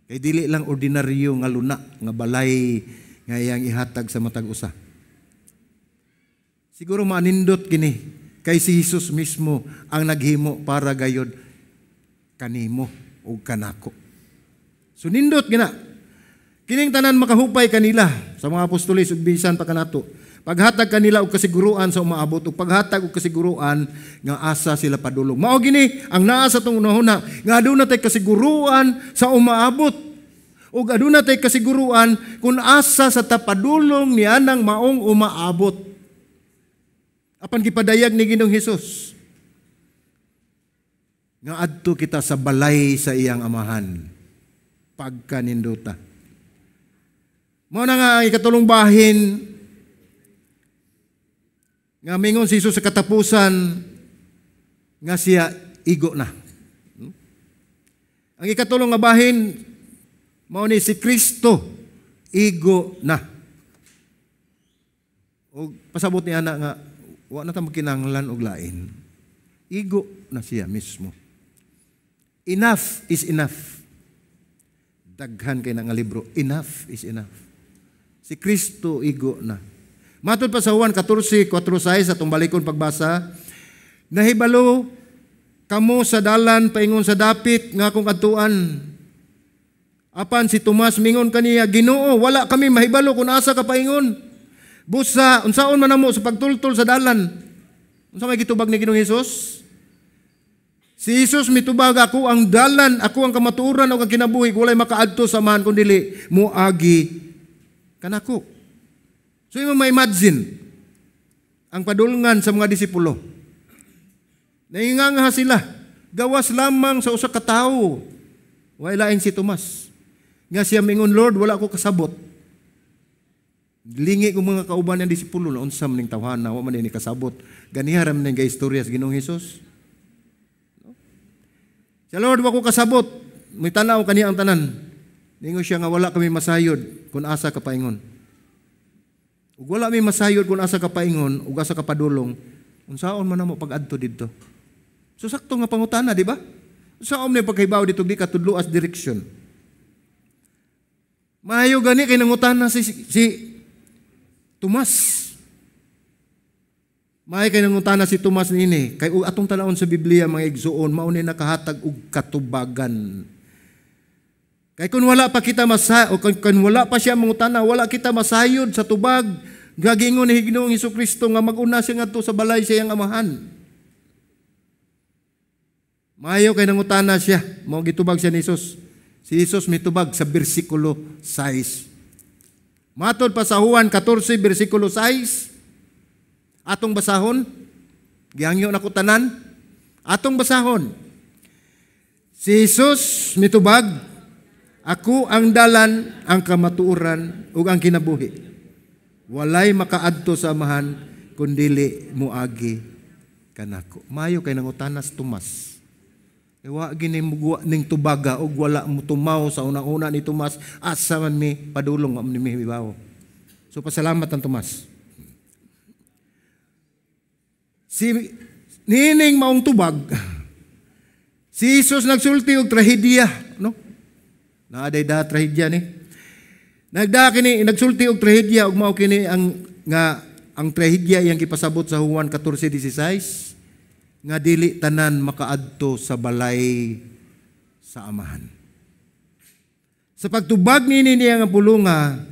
Kay dili lang ordinaryo nga luna, nga balay nga iyang ihatag sa matag usa. Siguro maanindot kini kay si Jesus mismo ang naghimo para gayod kanimo ug kanako. So nindot gina. Kining tanan makahupay kanila sa mga apostoles ug bisan pa kanato. Paghatag kanila og kasiguruan sa umaabot ug paghatag og kasiguruan nga asa sila padulong. Mao gini ang naa sa atong hunahuna nga aduna tay kasiguruan sa umaabot ug aduna tay kasiguruan kung asa sa ta padulong nianang maong umaabot. Apan gipadayag ni Ginoong Hesus nga adto kita sa balay sa iyang Amahan pagkaninduta. Mao na nga ang ikatulong bahin nga mingon si Jesus sa katapusan nga siya igo na. Ang ikatulong nga bahin mao ni si Kristo igo na. Og pasabot ni ana nga wa na ta magkinahanglan og lain. Igo na siya mismo. Enough is enough. Daghan kay na nga libro, enough is enough. Si Kristo igo na. Matod pa sa Juan 14:4-6 atong balikon pagbasa, "Nahibalo kamo sa dalan paingon sa dapit nga akong adtuan." Apan si Tomas mingon kaniya, "Ginoo, wala kami mahibalo kung asa ka paingon. Busa, unsaon man namo sa pagtultol sa dalan?" Unsa may gitubag ni Ginoong Hesus? Si Jesus mitubag, "Ako ang dalan, ako ang kamatuoran ug ang kinabuhi, walay makaadto sa Amahan kun dili moagi kanako." So imo ma-imagine ang padulngan sa mga disipulo. Nainganga sila, gawas lamang sa usa ka tawo. Way lain si Tomas. Nga siya mingon, "Lord, wala ko kasabot." Lingi ko mga kauban ng disipulo na unsa man ning tawhana, wa man ni kasabot. Ganiha ra man ning istorya sa Ginoong Hesus. No? Siya, "Lord, wa ko kasabot." May tanaw kaniya ang tanan. Ningon siya nga wala kami masayod kung asa ka paingon. Ug wala mi masayod kung asa ka paingon ug asa ka padulong, unsaon man namo pag-adto didto? So sakto nga pangutana, di ba? Unsaon man pagkahibaw dito di ka tudlo as direction? Maayo gani kay nangutana si Tomas. Maayo kay nangutana si Tomas niini kay atong tan-awon sa Biblia, mga igsuon, mao ni nakahatag og katubagan. Kay kung wala pa kita masa o kung wala pa siya mangutana, wala kita masayod sa tubag. Gagingon ni Ginoong Hesukristo nga mag-una siya ngadto sa balay sa iyang amahan. Maayo kay nangutana siya, mao gitubag siya ni Jesus. Si Jesus mitubag sa bersikulo 6. Matod pa sa Juan 14 bersikulo 6. Atong basahon, gihangyo nako tanan. Atong basahon. Si Jesus mitubag, "Ako ang dalan, ang kamatuoran ug ang kinabuhi. Walay makaadto sa Amahan kun dili moagi kanako." Mayo kay nangutana si Tomas. E wa gini muguwa ning tubaga ug wala mo tumaw sa unang-una ni Tomas, asa man mi padulong, wa man mi mibaw. So pasalamat ang Tomas. Si niining maong tubag, si Jesus nagsulti og trahedya, no? Naaday da trahedya ni. Nagda kini nagsulti og trahedya ug mao kini ang nga ang trahedya iyang gipasabot sa Juan 14:16 nga dili tanan makaadto sa balay sa Amahan. Sa pagtubag nini niya nga pulunga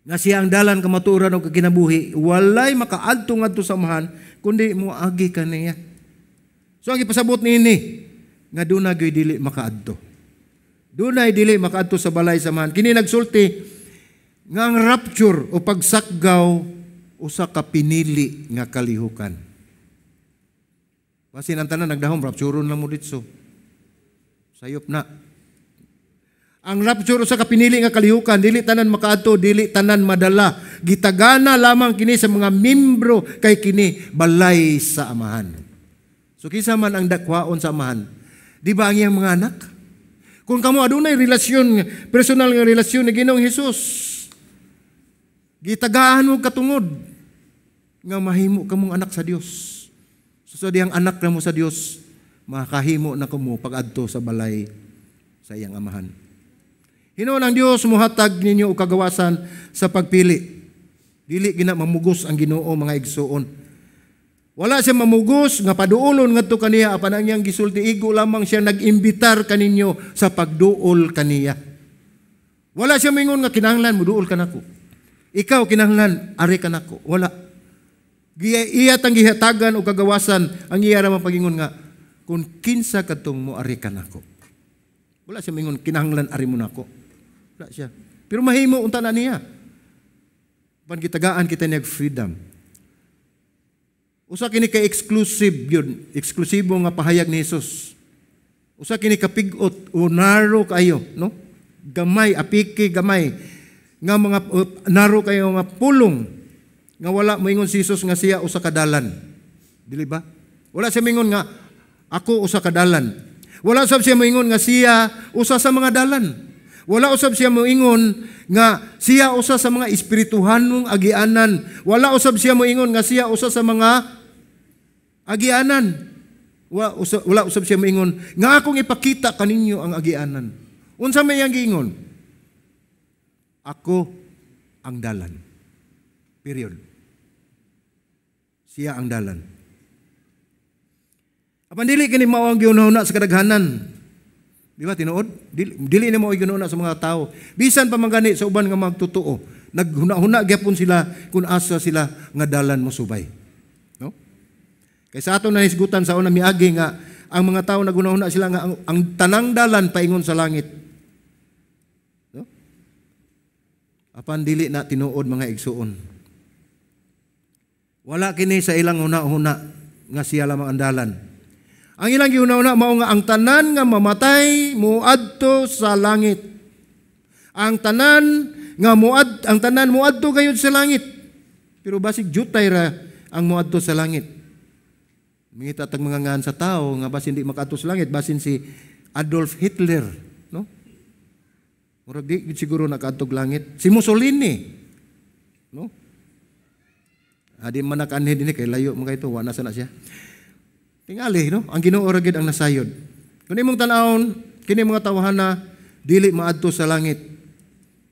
nga siya ang dalan, kamatuoran ug kinabuhi, walay makaadto ngadto sa Amahan kundi moagi kaniya. So ang ipasabot niini nga duna gyud dili makaadto. Dunay dili makaadto sa balay sa Amahan. Kini nagsulti nga ang rapture o pagsakgaw usa ka pinili nga kalihukan. Basin ang tanan nagdahom, rapturon lang mo ditso. Sayop na. Ang rapture usa ka pinili nga kalihukan, dili tanan makaadto, dili tanan madala. Gitagana lamang kini sa mga membro kay kini balay sa Amahan. So kinsa man ang dakwaon sa Amahan? Di ba ang iyang mga anak? Kung kamo adunay relasyon, personal nga relasyon ni Ginoong Hesus, gitagaan mo katungod nga mahimo kamong anak sa Dios. So sa diyang anak na mo sa Dios, makahimo na kamo pag-adto sa balay sa iyang Amahan. Hinuon ang Dios muhatag ninyo og kagawasan sa pagpili. Dili gina mamugos ang Ginoo, mga igsuon. Wala siya mamugos nga paduolon ngadto kaniya, apan ang iyang gisulti, igo lamang siya nag-imbitar kaninyo sa pagduol kaniya. Wala siya mingon nga kinahanglan moduol kanako. Ikaw kinahanglan ari kanako. Wala. Iya tang gihatagan og kagawasan ang iya ra man pagingon nga kung kinsa kadtong mo ari kanako. Wala siya mingon kinahanglan ari mo nako. Wala siya. Pero mahimo unta na niya. Pan gitagaan kita niya freedom. Usa kini ka exclusive yun, eksklusibo nga pahayag ni Jesus. Usa kini ka pigot o narrow kayo, no? Gamay, apiki gamay nga mga narrow kayo nga pulong nga wala moingon si Jesus nga siya usa ka dalan. Dili ba? Wala siya moingon nga ako usa ka dalan. Wala usab siya moingon nga siya usa sa mga dalan. Wala usab siya moingon nga siya usa sa mga espirituhanong agianan. Wala usab siya moingon nga siya usa sa mga agianan. Wala usab siya moingon nga akong ipakita kaninyo ang agianan. Unsa may iyang giingon? Ako ang dalan. Period. Siya ang dalan. Apan dili kini mao ang gihuna sa kadaghanan. Di ba tinuod? Dili ni mao ang gihuna sa mga tao. Bisan pa man gani sa uban nga magtotoo, naghuna-huna gyapon sila kung asa sila nga dalan mo subay. No? Kay sa ato nahisgutan sa una miagi nga ang mga tao naghuna-huna sila nga ang tanang dalan paingon sa langit. No? Apan dili na tinuod, mga igsuon. Wala kini sa ilang huna-huna nga siya lamang ang dalan. Ang ilang gihuna-huna mao nga ang tanan nga mamatay moadto sa langit. Ang tanan moadto gayud sa langit. Pero basig jutay ra ang moadto sa langit. Mangita tag mga ngan sa tao nga basin di makaadto sa langit, basin si Adolf Hitler, no? Murag di gid siguro nakaadtog langit. Si Mussolini, no? Adi man nakaanhi dinhi kay layo man kay to, wa na sana siya. Tingali, no? Ang Ginoo ra gid ang nasayod. Kung imong tan-awon, kini mga tawhana dili maadto sa langit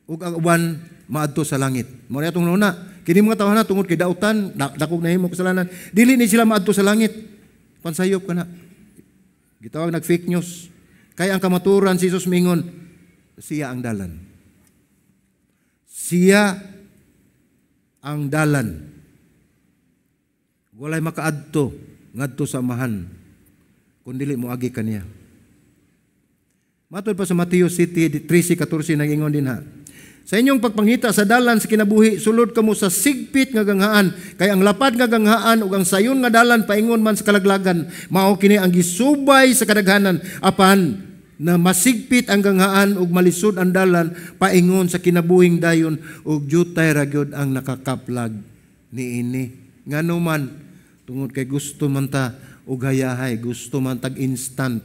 ug ang uban maadto sa langit. Mao na atong una. Kini mga tawhana tungod kay dautan, dakog nahimo kasalanan, dili ni sila maadto sa langit. Pansayop ka na. Gitawag nag fake news. Kay ang kamaturan si Jesus mingon, Siya ang dalan. Siya ang dalan. Walay makaadto ngadto sa Amahan kung dili moagi kaniya. Matod pa sa Mateo City 13:14, nag-ingon dinha. "Sa inyong pagpangita sa dalan sa kinabuhi, sulod kamo sa sigpit nga ganghaan, kay ang lapad nga ganghaan ug ang sayon nga dalan paingon man sa kalaglagan. Mao kini ang gisubay sa kadaghanan, apan na masigpit ang ganghaan ug malisod ang dalan paingon sa kinabuhing dayon, ug jutay ra gyud ang nakakaplag niini." Ngano man? Tungod kay gusto man ta og hayahay, gusto man tag instant,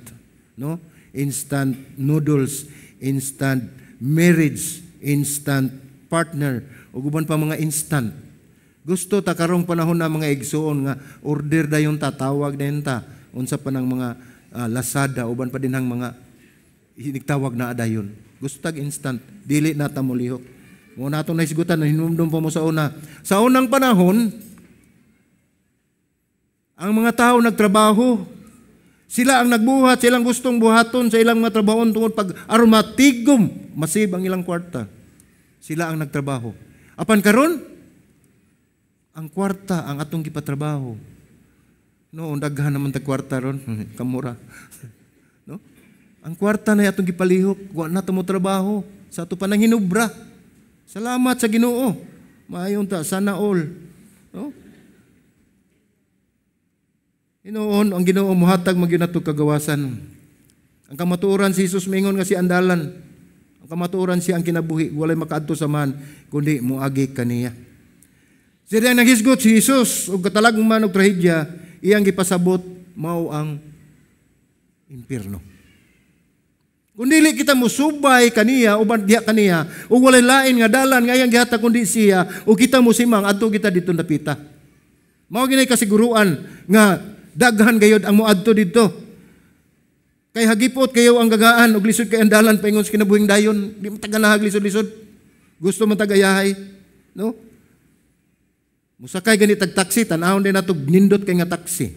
no? Instant noodles, instant marriage, instant partner, ug uban pa mga instant. Gusto ta karong panahon na, mga igsuon, nga order dayon ta, tawag dayon ta, unsa pa ng mga Lazada, uban pa din ang mga hinigtawag na dayon. Gusto tag instant, dili na ta molihok. Mao na atong nahisgutan, nahinumdum pa mo sa una. Sa unang panahon, ang mga tao nagtrabaho, sila ang nagbuhat, silang gustong buhaton sa ilang mga trabahon tungod pag aron matigom, masib ang ilang kwarta. Sila ang nagtrabaho. Apan karon, ang kwarta ang atong gipatrabaho. No, daghan naman tag kwarta ron, kamura. No? Ang kwarta na atong gipalihok, wa na mo trabaho sa ato pa nang hinubra. Salamat sa Ginoo. Maayon ta, sana all. No? Hinuon, ang Ginoo muhatag magyud nato kagawasan. Ang kamatuoran, si Jesus mingon nga siya ang dalan. Ang kamatuoran, siya ang kinabuhi, walay makaadto sa Amahan kundi moagi kaniya. Siya ang naghisgot si Jesus ug katalagman og trahedya, iyang gipasabot mao ang impierno. Kung dili kita musubay kaniya uban diha kaniya ug walay lain nga dalan nga iyang gihatag kundi siya, ug kita mosimang, adto kita didto dapita. Mao gini kasiguruan nga daghan gayod ang moadto didto. Kay hagipot kayo ang ganghaan ug lisod kay ang dalan paingon sa kinabuhing dayon, di man taganahag lisod-lisod. Gusto man tagayahay, no? Musakay gani tag taxi, tan-awon din nato nindot kay nga taxi.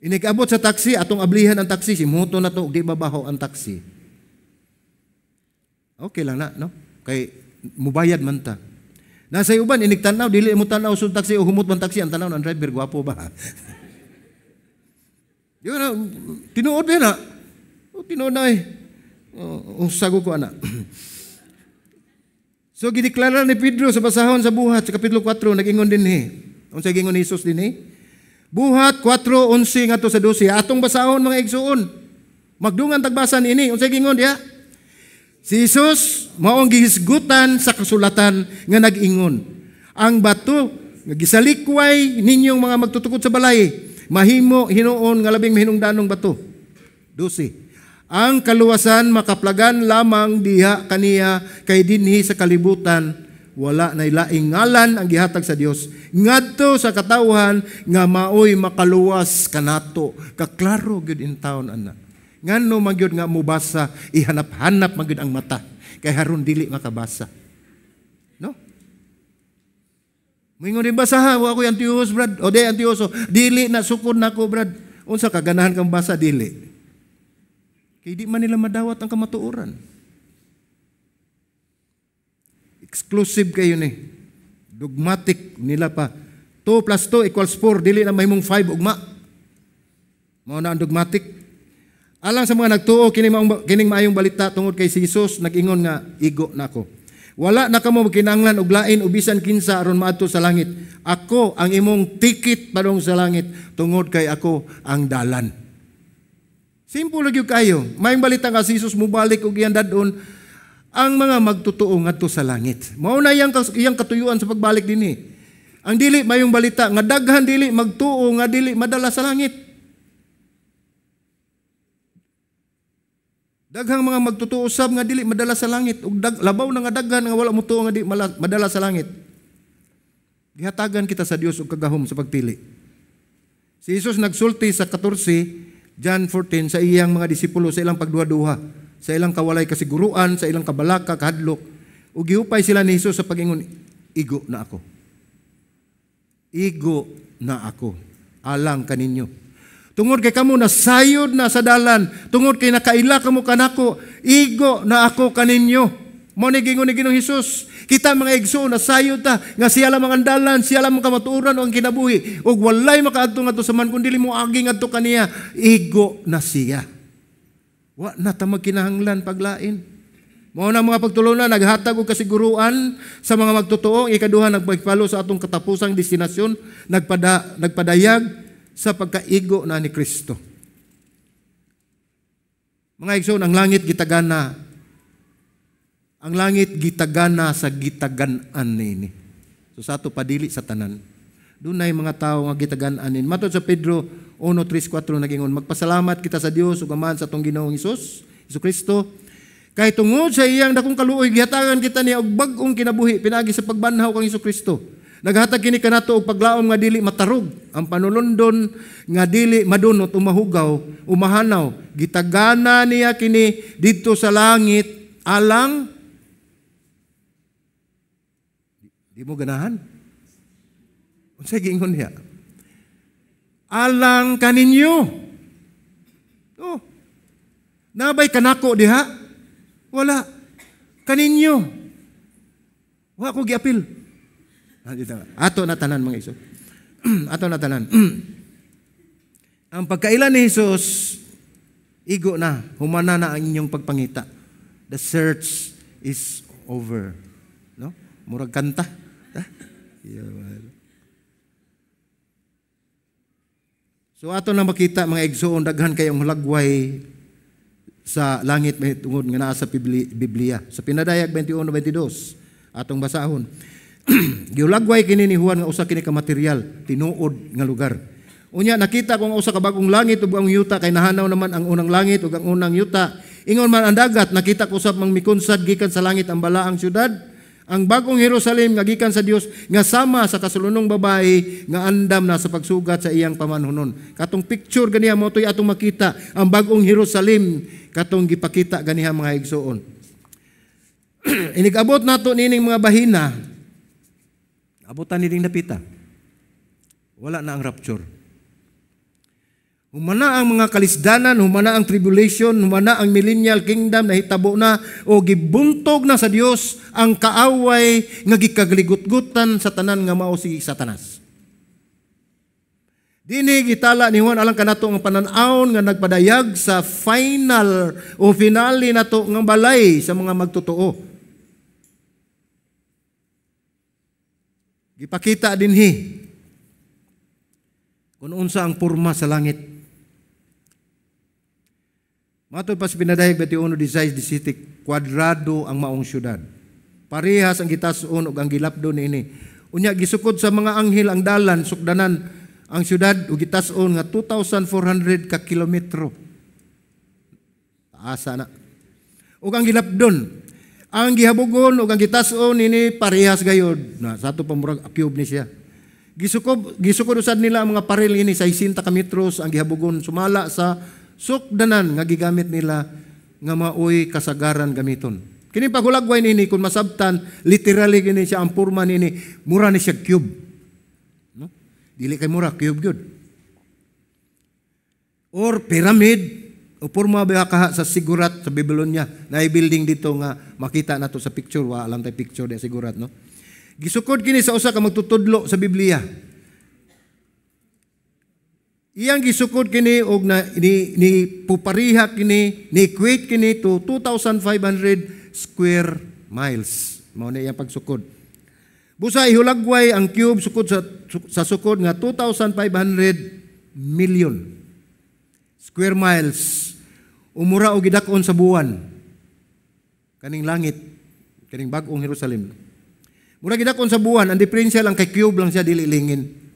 Inig-abot sa taxi, atong ablihan ang taxi, simuto na to, di babaho ang taxi. Okay lang na, no? Kay mubayad man ta. Nasa uban, inig tanaw, dili mo tanaw sa taxi o humot man taxi, ang tanaw ng driver, gwapo ba? Di ba na, tinuod din na. O, tinuod na eh. O, sago ko ana. So gideklara ni Pedro sa basahon sa Buhat sa Kapitulo 4, nag-ingon dinhi. Unsa gingon ni Jesus dinhi? Buhat 4:11 ngadto sa 12. Atong basahon, mga igsuon. Magdungan tagbasa niini. Unsa gingon diha? Si Jesus mao ang gihisgutan sa kasulatan nga nag-ingon, "Ang bato nga gisalikway ninyong mga magtutukod sa balay, mahimo hinuon nga labing mahinungdanong bato." 12. "Ang kaluwasan makaplagan lamang diha kaniya, kay dinhi sa kalibutan wala na laing ngalan ang gihatag sa Dios ngadto sa katawhan nga maoy makaluwas kanato." Kaklaro gyud in town ana. Ngano man gyud nga mobasa, ihanap-hanap man gyud ang mata kay haron dili makabasa. No? Moingon din, "Basa ha, wa ko'y antihos, brad." O di antihoso, dili na sukod nako, brad. Unsa ka ganahan kang basa dili? Kay di man nila madawat ang kamatuoran. Exclusive kayo ni. Dogmatic nila pa. 2 plus 2 equals 4, dili na mahimong 5 ugma. Mao na ang dogmatic. Alang sa mga nagtuo, kini maong, kining maayong balita tungod kay si Jesus nag-ingon nga igo nako. "Wala na kamo kinahanglan og lain o bisan kinsa aron maadto sa langit. Ako ang imong ticket padung sa langit tungod kay ako ang dalan." Simple lang gyud kayo. Maayong balita nga si Jesus mubalik og iyang dad-on ang mga magtotoo ngadto sa langit. Mao na iyang katuyuan sa pagbalik dinhi. Ang dili mayong balita nga daghan dili magtuo nga dili madala sa langit. Daghang mga magtotoo usab nga dili madala sa langit ug labaw na nga daghan nga wala motuo nga di madala sa langit. Gihatagan kita sa Dios og kagahom sa pagpili. Si Jesus nagsulti sa 14, John 14, sa iyang mga disipulo sa ilang pagduha-duha, sa ilang kawalay kasiguruan, sa ilang kabalaka, kahadlok. Ug gihupay sila ni Jesus sa pag-ingon, "Igo na ako. Igo na ako alang kaninyo." Tungod kay kamo nasayod na sa dalan, tungod kay nakaila kamo kanako, igo na ako kaninyo. Mao ni gingon ni Ginoong Hesus. Kita, mga igsoon, nasayod ta nga siya lamang ang dalan, siya lamang kamatuoran o ang kinabuhi. Ug walay makaadto ngadto sa Amahan kun dili mo agi ngadto kaniya, igo na siya. Wa na ta magkinahanglan paglain. Mao na mga pagtulunan naghatag og kasiguruan sa mga magtotoo. Ang ikaduha, nagpahibalo sa atong katapusang destinasyon, nagpadayag sa pagkaigo na ni Kristo. Mga igsoon, ang langit gitagana. Ang langit gitagana sa gitagan-an niini. So sa ato padili sa tanan. Dunay mga tao nga gitagan-an nini. Matod sa Pedro 1:3-4, nagingon, "Magpasalamat kita sa Dios ug Amahan sa atong Ginoong Hesus Kristo, kay tungod sa iyang dakong kaluoy, gihatagan kita niya og bag-ong kinabuhi pinaagi sa pagbanhaw kang Kristo. Naghatag kini kanato og paglaom nga dili matarog, ang panulondon nga dili madunot o mahugaw o mahanaw. Gitagana niya kini didto sa langit alang." Di mo ganahan? Unsay giingon niya? Alang kaninyo. Oh. Nabay kanako diha? Wala. Kaninyo. Wa ko giapil. Ah, dito. Ato na tanan, mga igsoon. Ato na tanan. Ang pagkaila ni Jesus, igo na, humana na ang inyong pagpangita. The search is over. No? Murag kanta. Ha? Yeah. So ato na makita, mga igsoon, daghan kayong hulagway sa langit may tungod nga naa sa Biblia. Sa Pinadayag 21:22, atong basahon. Gihulagway kini ni Juan nga usa kini ka material, tinuod nga lugar. Unya nakita ko ang usa ka bagong langit ug ang yuta, kay nahanaw naman ang unang langit ug ang unang yuta. Ingon man ang dagat. Nakita ko usab mang mikunsad gikan sa langit ang balaang syudad, ang bagong Jerusalem nga gikan sa Dios, nga sama sa kasulunong babae nga andam na sa pagsugat sa iyang pamanhunon. Katong picture ganiha mo to'y atong makita ang bagong Jerusalem katong gipakita ganiha, mga igsoon. Inig-abot nato nining mga bahina, abutan nining napita. Wala na ang rapture. Humana ang mga kalisdanan, humana ang tribulation, humana ang millennial kingdom, nahitabo na o gibuntog na sa Dios ang kaaway nga gikagligutgutan sa tanan nga mao si Satanas. Dini gitala ni Juan alang kanato ang panan-awon nga nagpadayag sa final o finale nato nga balay sa mga magtotoo. Gipakita dinhi kung unsa ang porma sa langit. Matod pa sa Pinadayag 21:16, kwadrado ang maong syudad. Parehas ang gitas-on ug ang gilapdon niini. Unya gisukod sa mga anghel ang dalan sukdanan ang syudad ug gitas-on nga 2,400 ka kilometro. Taasa na. Ug ang gilapdon, ang gihabogon ug ang gitas-on niini parehas gayod. Na sa ato pa murag cube ni siya. Gisukod usad nila ang mga paril ini 60 ka metros ang gihabogon sumala sa sukdanan nga gigamit nila nga maoy kasagaran gamiton. Kini paghulagway nini kung masabtan literally kini siya ang porma nini mura ni siya cube. No? Dili kay mura, cube gyud. Or pyramid o porma ba kaha sa sigurat sa Babylonia. Naay building dito nga makita nato sa picture, wa lang tay picture di sigurat, no. Gisukod kini sa usa ka magtutudlo sa Biblia. Iyang gisukod kini og na ni pupariha kini, ni equate kini to 2,500 square miles. Mao na iyang pagsukod. Busa ihulagway ang cube sukod sa sukod nga 2,500 million square miles. Umura og gidak-on sa buwan. Kaning langit, kaning bag-ong Jerusalem. Mura gidak-on sa buwan, ang diferensya lang kay cube lang siya, dili lingin.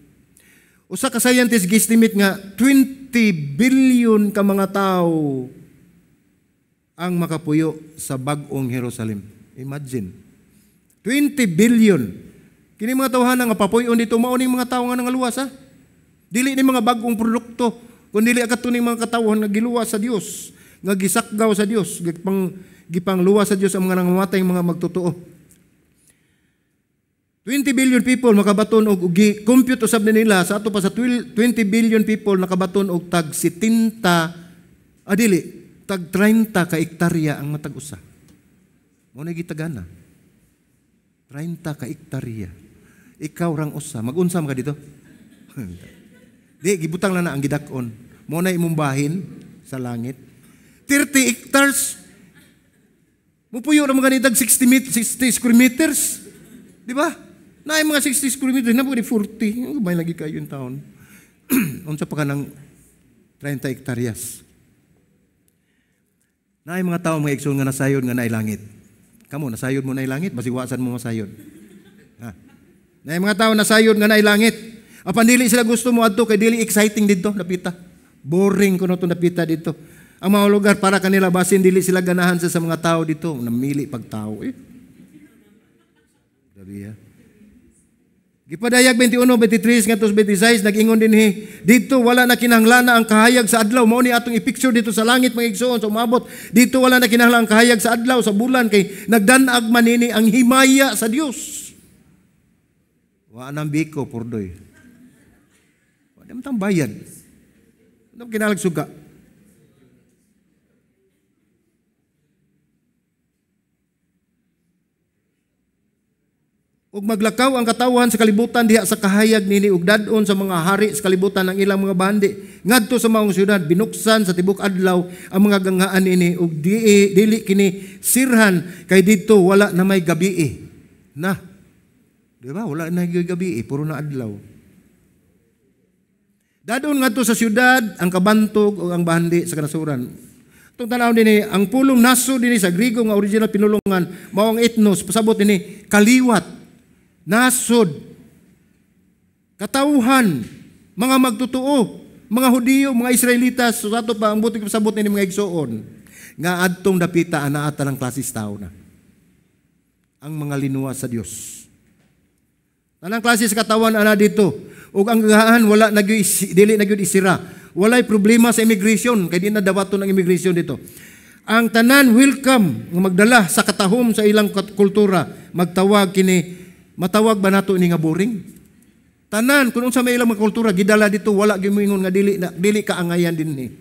Usa ka scientist gi-estimate nga 20 billion ka mga tao ang makapuyo sa bag-ong Jerusalem. Imagine. 20 billion. Kini mga tawhana nga papuyon dito, mao ning mga tawo nga nangaluwas, ha? Dili ni mga bag-ong produkto, kun dili kato ning mga katawhan nga giluwas sa Dios, nga gisakgaw sa Dios, gipangluwas sa Dios ang mga nangamatay mga magtotoo. 20 billion people makabaton og compute usab nila sa ato pa sa 20 billion people nakabaton og tag 70 adili tag 30 ka hektarya ang matag usa. Mao na gitagana. 30 ka hektarya. Ikaw rang usa, magunsa man ka dito? Di gibutang lang na ang gidak-on. Mao na imong bahin sa langit. 30 hectares. Mupuyo ra man ganitag 60 square meters. Di ba? Na mga 60 square meters, na 40. May lagi kayo yung taon. Unsa pa ka ng 30 hektaryas. Na mga tao mga igsoon nga nasayod nga naay langit. Kamo, nasayod mo naay langit, basiwasan mo masayod. Ha? Na mga tao nasayod nga naay langit. Apan dili sila gusto mo adto kay dili exciting didto napita. Boring kuno to napita dito. Ang mga lugar para kanila basin dili sila ganahan sa mga tao dito, namili pag tao eh. Grabe ha. Gipadayag 21, 23 ngadto 26 nag-ingon dinhi dito wala na kinahanglan ang kahayag sa adlaw. Mao ni atong i-picture dito sa langit mga igsoon sa umabot. Dito wala na kinahanglan ang kahayag sa adlaw sa bulan kay nagdan-ag man nini ang himaya sa Dios. Wa nang biko purdoy. Wa na man bayad. Ano kinahanglan suga? Ug maglakaw ang katawhan sa kalibutan diha sa kahayag nini ug dad-on sa mga hari sa kalibutan ang ilang mga bandi ngadto sa maong syudad binuksan sa tibok adlaw ang mga ganghaan nini ug dili kini sirhan kay didto wala na may gabi na. Di ba? Wala na may gabi, puro na adlaw. Dadon ngadto sa syudad ang kabantog ug ang bandi sa kanasuran. Itong tanaw dinhi, ang pulong naso dinhi sa Grigo nga original pinulungan mao ang etnos, pasabot dinhi kaliwat, nasod, katawhan, mga magtotoo, mga Hudiyo, mga Israelitas. So ato pa ang buti pasabot nini mga igsoon nga adtong dapita anaata ng klasis tao na ang mga linuwa sa Dios. Tanang klase sa katawan ana dito ug ang gagahan wala na gyud dili na gyud isira. Walay problema sa immigration kay di na dawaton ang immigration dito. Ang tanan welcome nga magdala sa katahom sa ilang kultura, magtawag kini. Matawag ba nato ini nga boring? Tanan kung unsa may ilang mga kultura gidala dito, wala gyud moingon nga dili na dili kaangayan dinhi.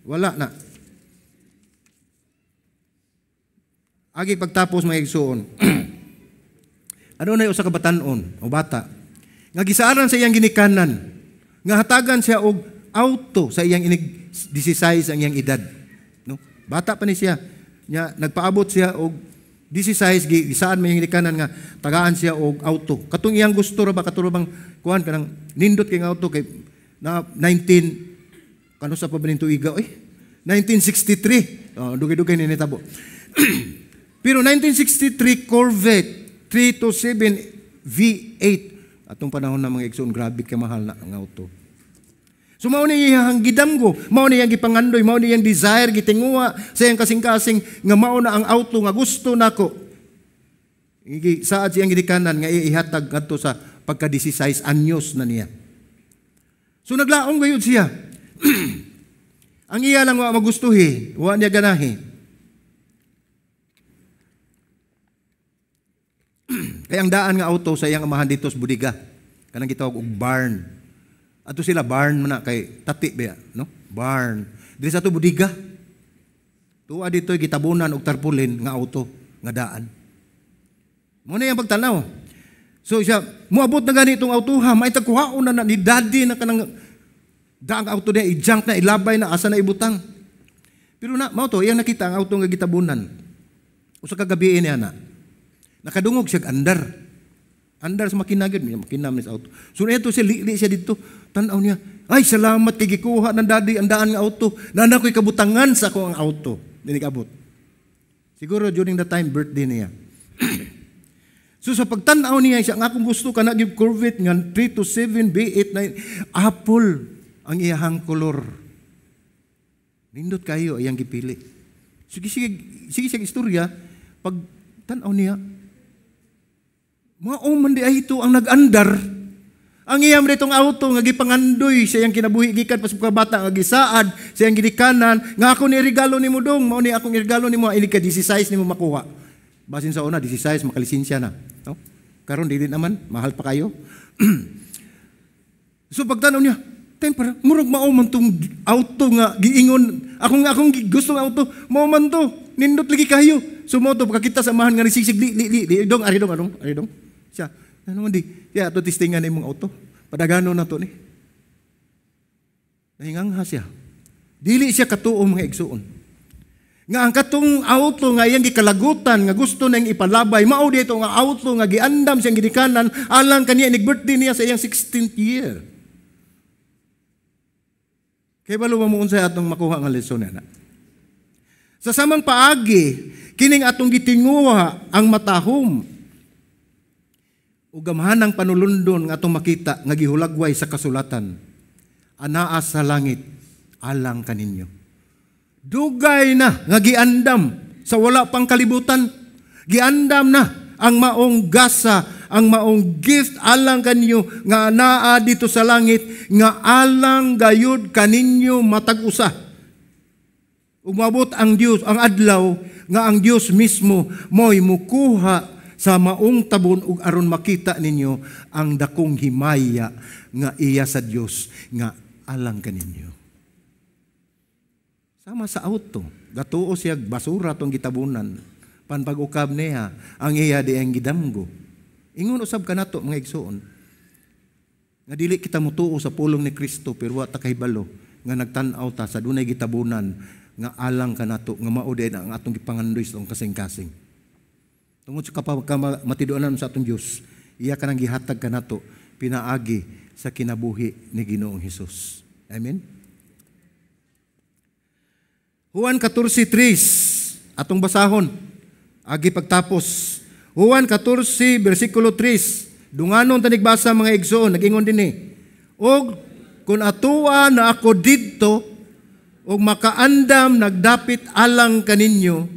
Wala na. Agi pagtapos mga igsoon. Ano na usa ka batan-on o bata nga gisaaran sa iyang ginikanan nga hatagan siya og auto sa iyang inig 16 ang iyang edad, no? Bata pa ni siya. Nya nagpaabot siya og 16 gisaan may ginikanan nga tagaan siya og auto. Katong iyang gusto ra ba katuro bang kuan kanang nindot kay auto kay na 19 kano sa pa ba ning tuiga oy 1963. Oh, dugay-dugay ni nitabo. Pero 1963 Corvette 327 V8 atong panahon na mga igsoon grabe kay mahal na ang auto. So mao ni iyang gidamgo, mao ni iyang gipangandoy, mao ni iyang desire gitinguha sa iyang kasing-kasing nga mao na ang auto nga gusto nako. Saad siyang gidikanan nga ihatag ngadto sa pagka 16 anyos na niya. So naglaong gayud siya. Ang iya lang wa magustuhi, wa niya ganahi. Kaya ang daan nga auto sa iyang amahan dito sa budiga, kanang gitawag og barn. Ato sila barn man na kay tati ba, no? Barn. Diri sa ato budiga. Tuwa dito gitabunan og tarpaulin nga auto nga daan. Mo na iyang pagtanaw. So siya moabot na gani itong auto ha, may tagkuhaon na, na ni daddy na kanang daang auto niya, i-junk na, ilabay na, asa na ibutang. Pero na mao to iyang nakita ang auto nga gitabunan. Usa ka gabi niya na. Nakadungog siya andar. Andar sa makina gyud, makina man sa auto. So eto siya li siya dito. Tan-aw niya, ay salamat kay gikuha ng daddy ang daan nga auto. Nana ko'y kabutangan sa ako ang auto. Dili kabot. Siguro during the time birthday niya. So sa pagtan-aw niya siya, ang akong gusto kana gyud Corvette nga 327 B89 apple ang iyahang kolor. Nindot kayo iyang gipili. Sige sige sige siya istorya pag tan-aw niya, mao man di ay ito ang nag-andar. Ang iyam ditong auto nga gipangandoy sa iyang kinabuhi gikan pa sa pagkabata nga gisaad sa iyang ginikanan nga ako ni regalo nimo dong, mao ni akong regalo nimo inig ka 16 nimo makuha. Basin sa una 16 makalisensya na, no? Karon dili naman, mahal pa kayo. So pagtanaw niya, time para murag mao man tong auto nga giingon akong akong gusto nga auto, mao man to. Nindot lagi kayo. So mao to pagkakita sa amahan nga nisigsig li li li, li dong ari dong arong ari dong. Siya, ano man di? Siya ato testingan imong auto. Padagano na to ni. Nahingangha siya. Dili siya katuo, mga igsuon, nga ang katong auto nga iyang gikalagutan nga gusto nang ipalabay, mao dito nga auto nga giandam siyang gidikanan alang kaniya inig birthday niya sa iyang 16th year. Kay balo mo unsay atong makuha nga lesson na? Sa samang paagi, kining atong gitinguha ang matahom ug gamhanang panulundon nga atong makita nga gihulagway sa kasulatan. Anaa sa langit alang kaninyo. Dugay na nga giandam sa wala pang kalibutan. Giandam na ang maong gasa, ang maong gift alang kaninyo nga naa dito sa langit nga alang gayud kaninyo matag usa. Umabot ang Dios ang adlaw nga ang Dios mismo mo'y mukuha sa maong tabon ug aron makita ninyo ang dakong himaya nga iya sa Dios nga alang kaninyo. Sama sa auto, gatuo siya basura tong gitabunan. Pan pag-ukab niya, ang iya di ang gidamgo. Ingon usab kanato, mga igsuon, nga dili kita mutuo sa pulong ni Kristo pero wa ta kahibalo nga nagtan-aw ta sa dunay gitabunan nga alang kanato nga mao din ang atong gipangandoy sa atong kasing-kasing. Tungod sa kapag matiduanan sa atong Dios, iya kanang gihatag kanato pinaagi sa kinabuhi ni Ginoong Hesus. Amen. Juan 14:3 atong basahon agi pagtapos. Juan 14 bersikulo 3. Dunganon ta nig basa, mga igsoon, nag-ingon dinhi. "Og kung atoa na ako didto og makaandam nagdapit alang kaninyo,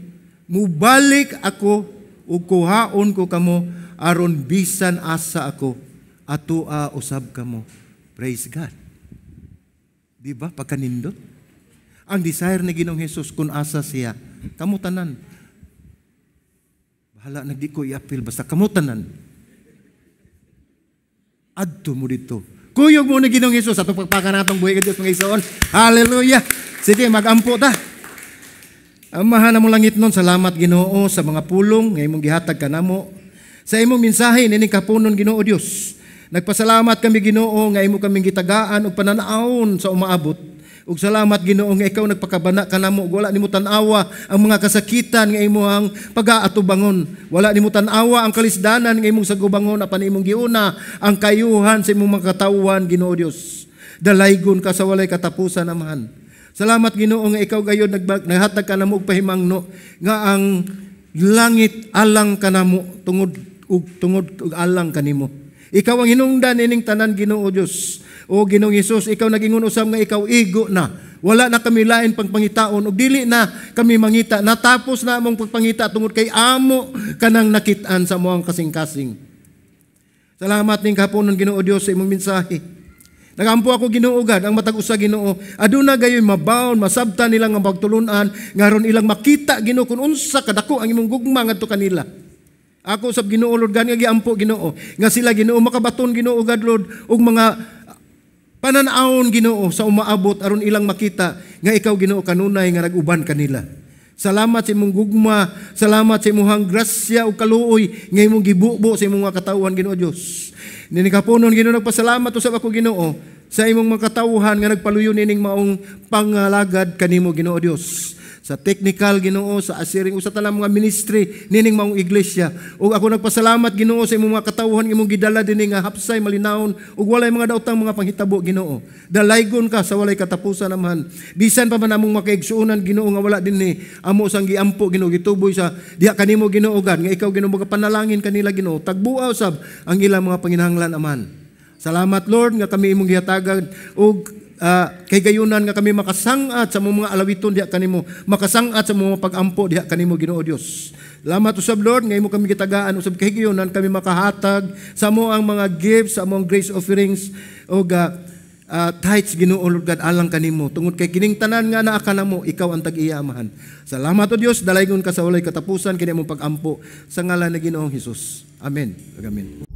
mubalik ako ug kuhaon ko kamo aron bisan asa ako atoa usab kamo." Praise God. Di ba pagkanindot? Ang desire ni Ginoong Hesus kung asa siya, kamo tanan. Bahala nagdi ko i-appeal, basta kamo tanan. Adto mo dito. Kuyog mo ni Ginoong Hesus atong pagpaka natong buhi ka Dios, mga igsoon. Hallelujah. Sige, magampo ta. Amahan namong langitnon, salamat, Ginoo, sa mga pulong nga imong gihatag kanamo. Sa imong mensahe nining kapunon, Ginoo Dios. Nagpasalamat kami, Ginoo, nga imo kaming gitagaan og pananawon sa umaabot. Ug salamat, Ginoo, nga ikaw nagpakabana kanamo ug wala nimo tan-awa ang mga kasakitan nga imong pagaatubangon. Wala nimo tan-awa ang kalisdanan nga imong sagubangon apan imong giuna ang kayuhan sa imong mga katawhan, Ginoo Dios. Dalaygon ka sa walay katapusan, Amahan. Salamat, Ginoo, nga ikaw gayod naghatag kanamo og pahimangno nga ang langit alang kanamo tungod ug tungod ug alang kanimo. Ikaw ang hinungdan ining tanan, Ginoo Dios. O Ginoong Hesus, ikaw nagingon usab nga ikaw igo na. Wala na kami lain pang pangitaon ug dili na kami mangita. Natapos na among pagpangita tungod kay amo kanang nakit-an sa among kasing-kasing. Salamat ning kahaponon, Ginoo Dios, sa imong mensahe. Nagampo ako, Ginoo God, ang matag usa, Ginoo, aduna gayoy mabaon, masabtan nila nga pagtulunan nga aron ilang makita, Ginoo, kung unsa kadako ang imong gugma ngadto kanila. Ako sab, Ginoo Lord God, nga giampo, Ginoo, nga sila, Ginoo, makabaton, Ginoo God Lord, og mga pananawon, Ginoo, sa umaabot aron ilang makita nga ikaw, Ginoo, kanunay nga nag-uban kanila. Salamat sa imong gugma, salamat sa imong grasya ug kaluoy nga imong gibubo sa imong mga katawhan, Ginoo Dios. Nini kapunon, Ginoo, nagpasalamat usab ako, Ginoo, sa imong mga katawhan nga nagpaluyo nining maong pangalagad kanimo, Ginoo Dios. Sa technical, Ginoo, sa ushering, sa tanang mga ministry nining maong iglesia. Ug ako nagpasalamat, Ginoo, sa imong mga katawhan imong gidala dinhi nga hapsay malinawon ug walay mga daotang mga panghitabo, Ginoo. Dalaygon ka sa walay katapusan, Amahan. Bisan pa man among makaigsuonan, Ginoo, nga wala dinhi, amo sang giampo, Ginoo, gituboy sa diha kanimo, Ginoo God, nga ikaw, Ginoo, magapanalangin kanila, Ginoo. Tagbuaw sab ang ilang mga panginahanglan, Amahan. Salamat, Lord, nga kami imong gihatagan og kay gayunan nga kami makasangat sa mga alawiton diha kanimo, makasangat sa mga pag-ampo diha kanimo, Ginoo Dios. Salamat usab, Lord, nga imo kami gitagaan usab kahigayunan kami makahatag sa amo ang mga gifts, sa among grace offerings ug tithes, Ginoo Lord God, alang kanimo tungod kay kining tanan nga naa kanamo, ikaw ang tag-iya, Amahan. Salamat, O Dios, dalaygon ka sa walay katapusan, kini among pag-ampo sa ngalan ni Ginoong Hesus. Amen. Amen.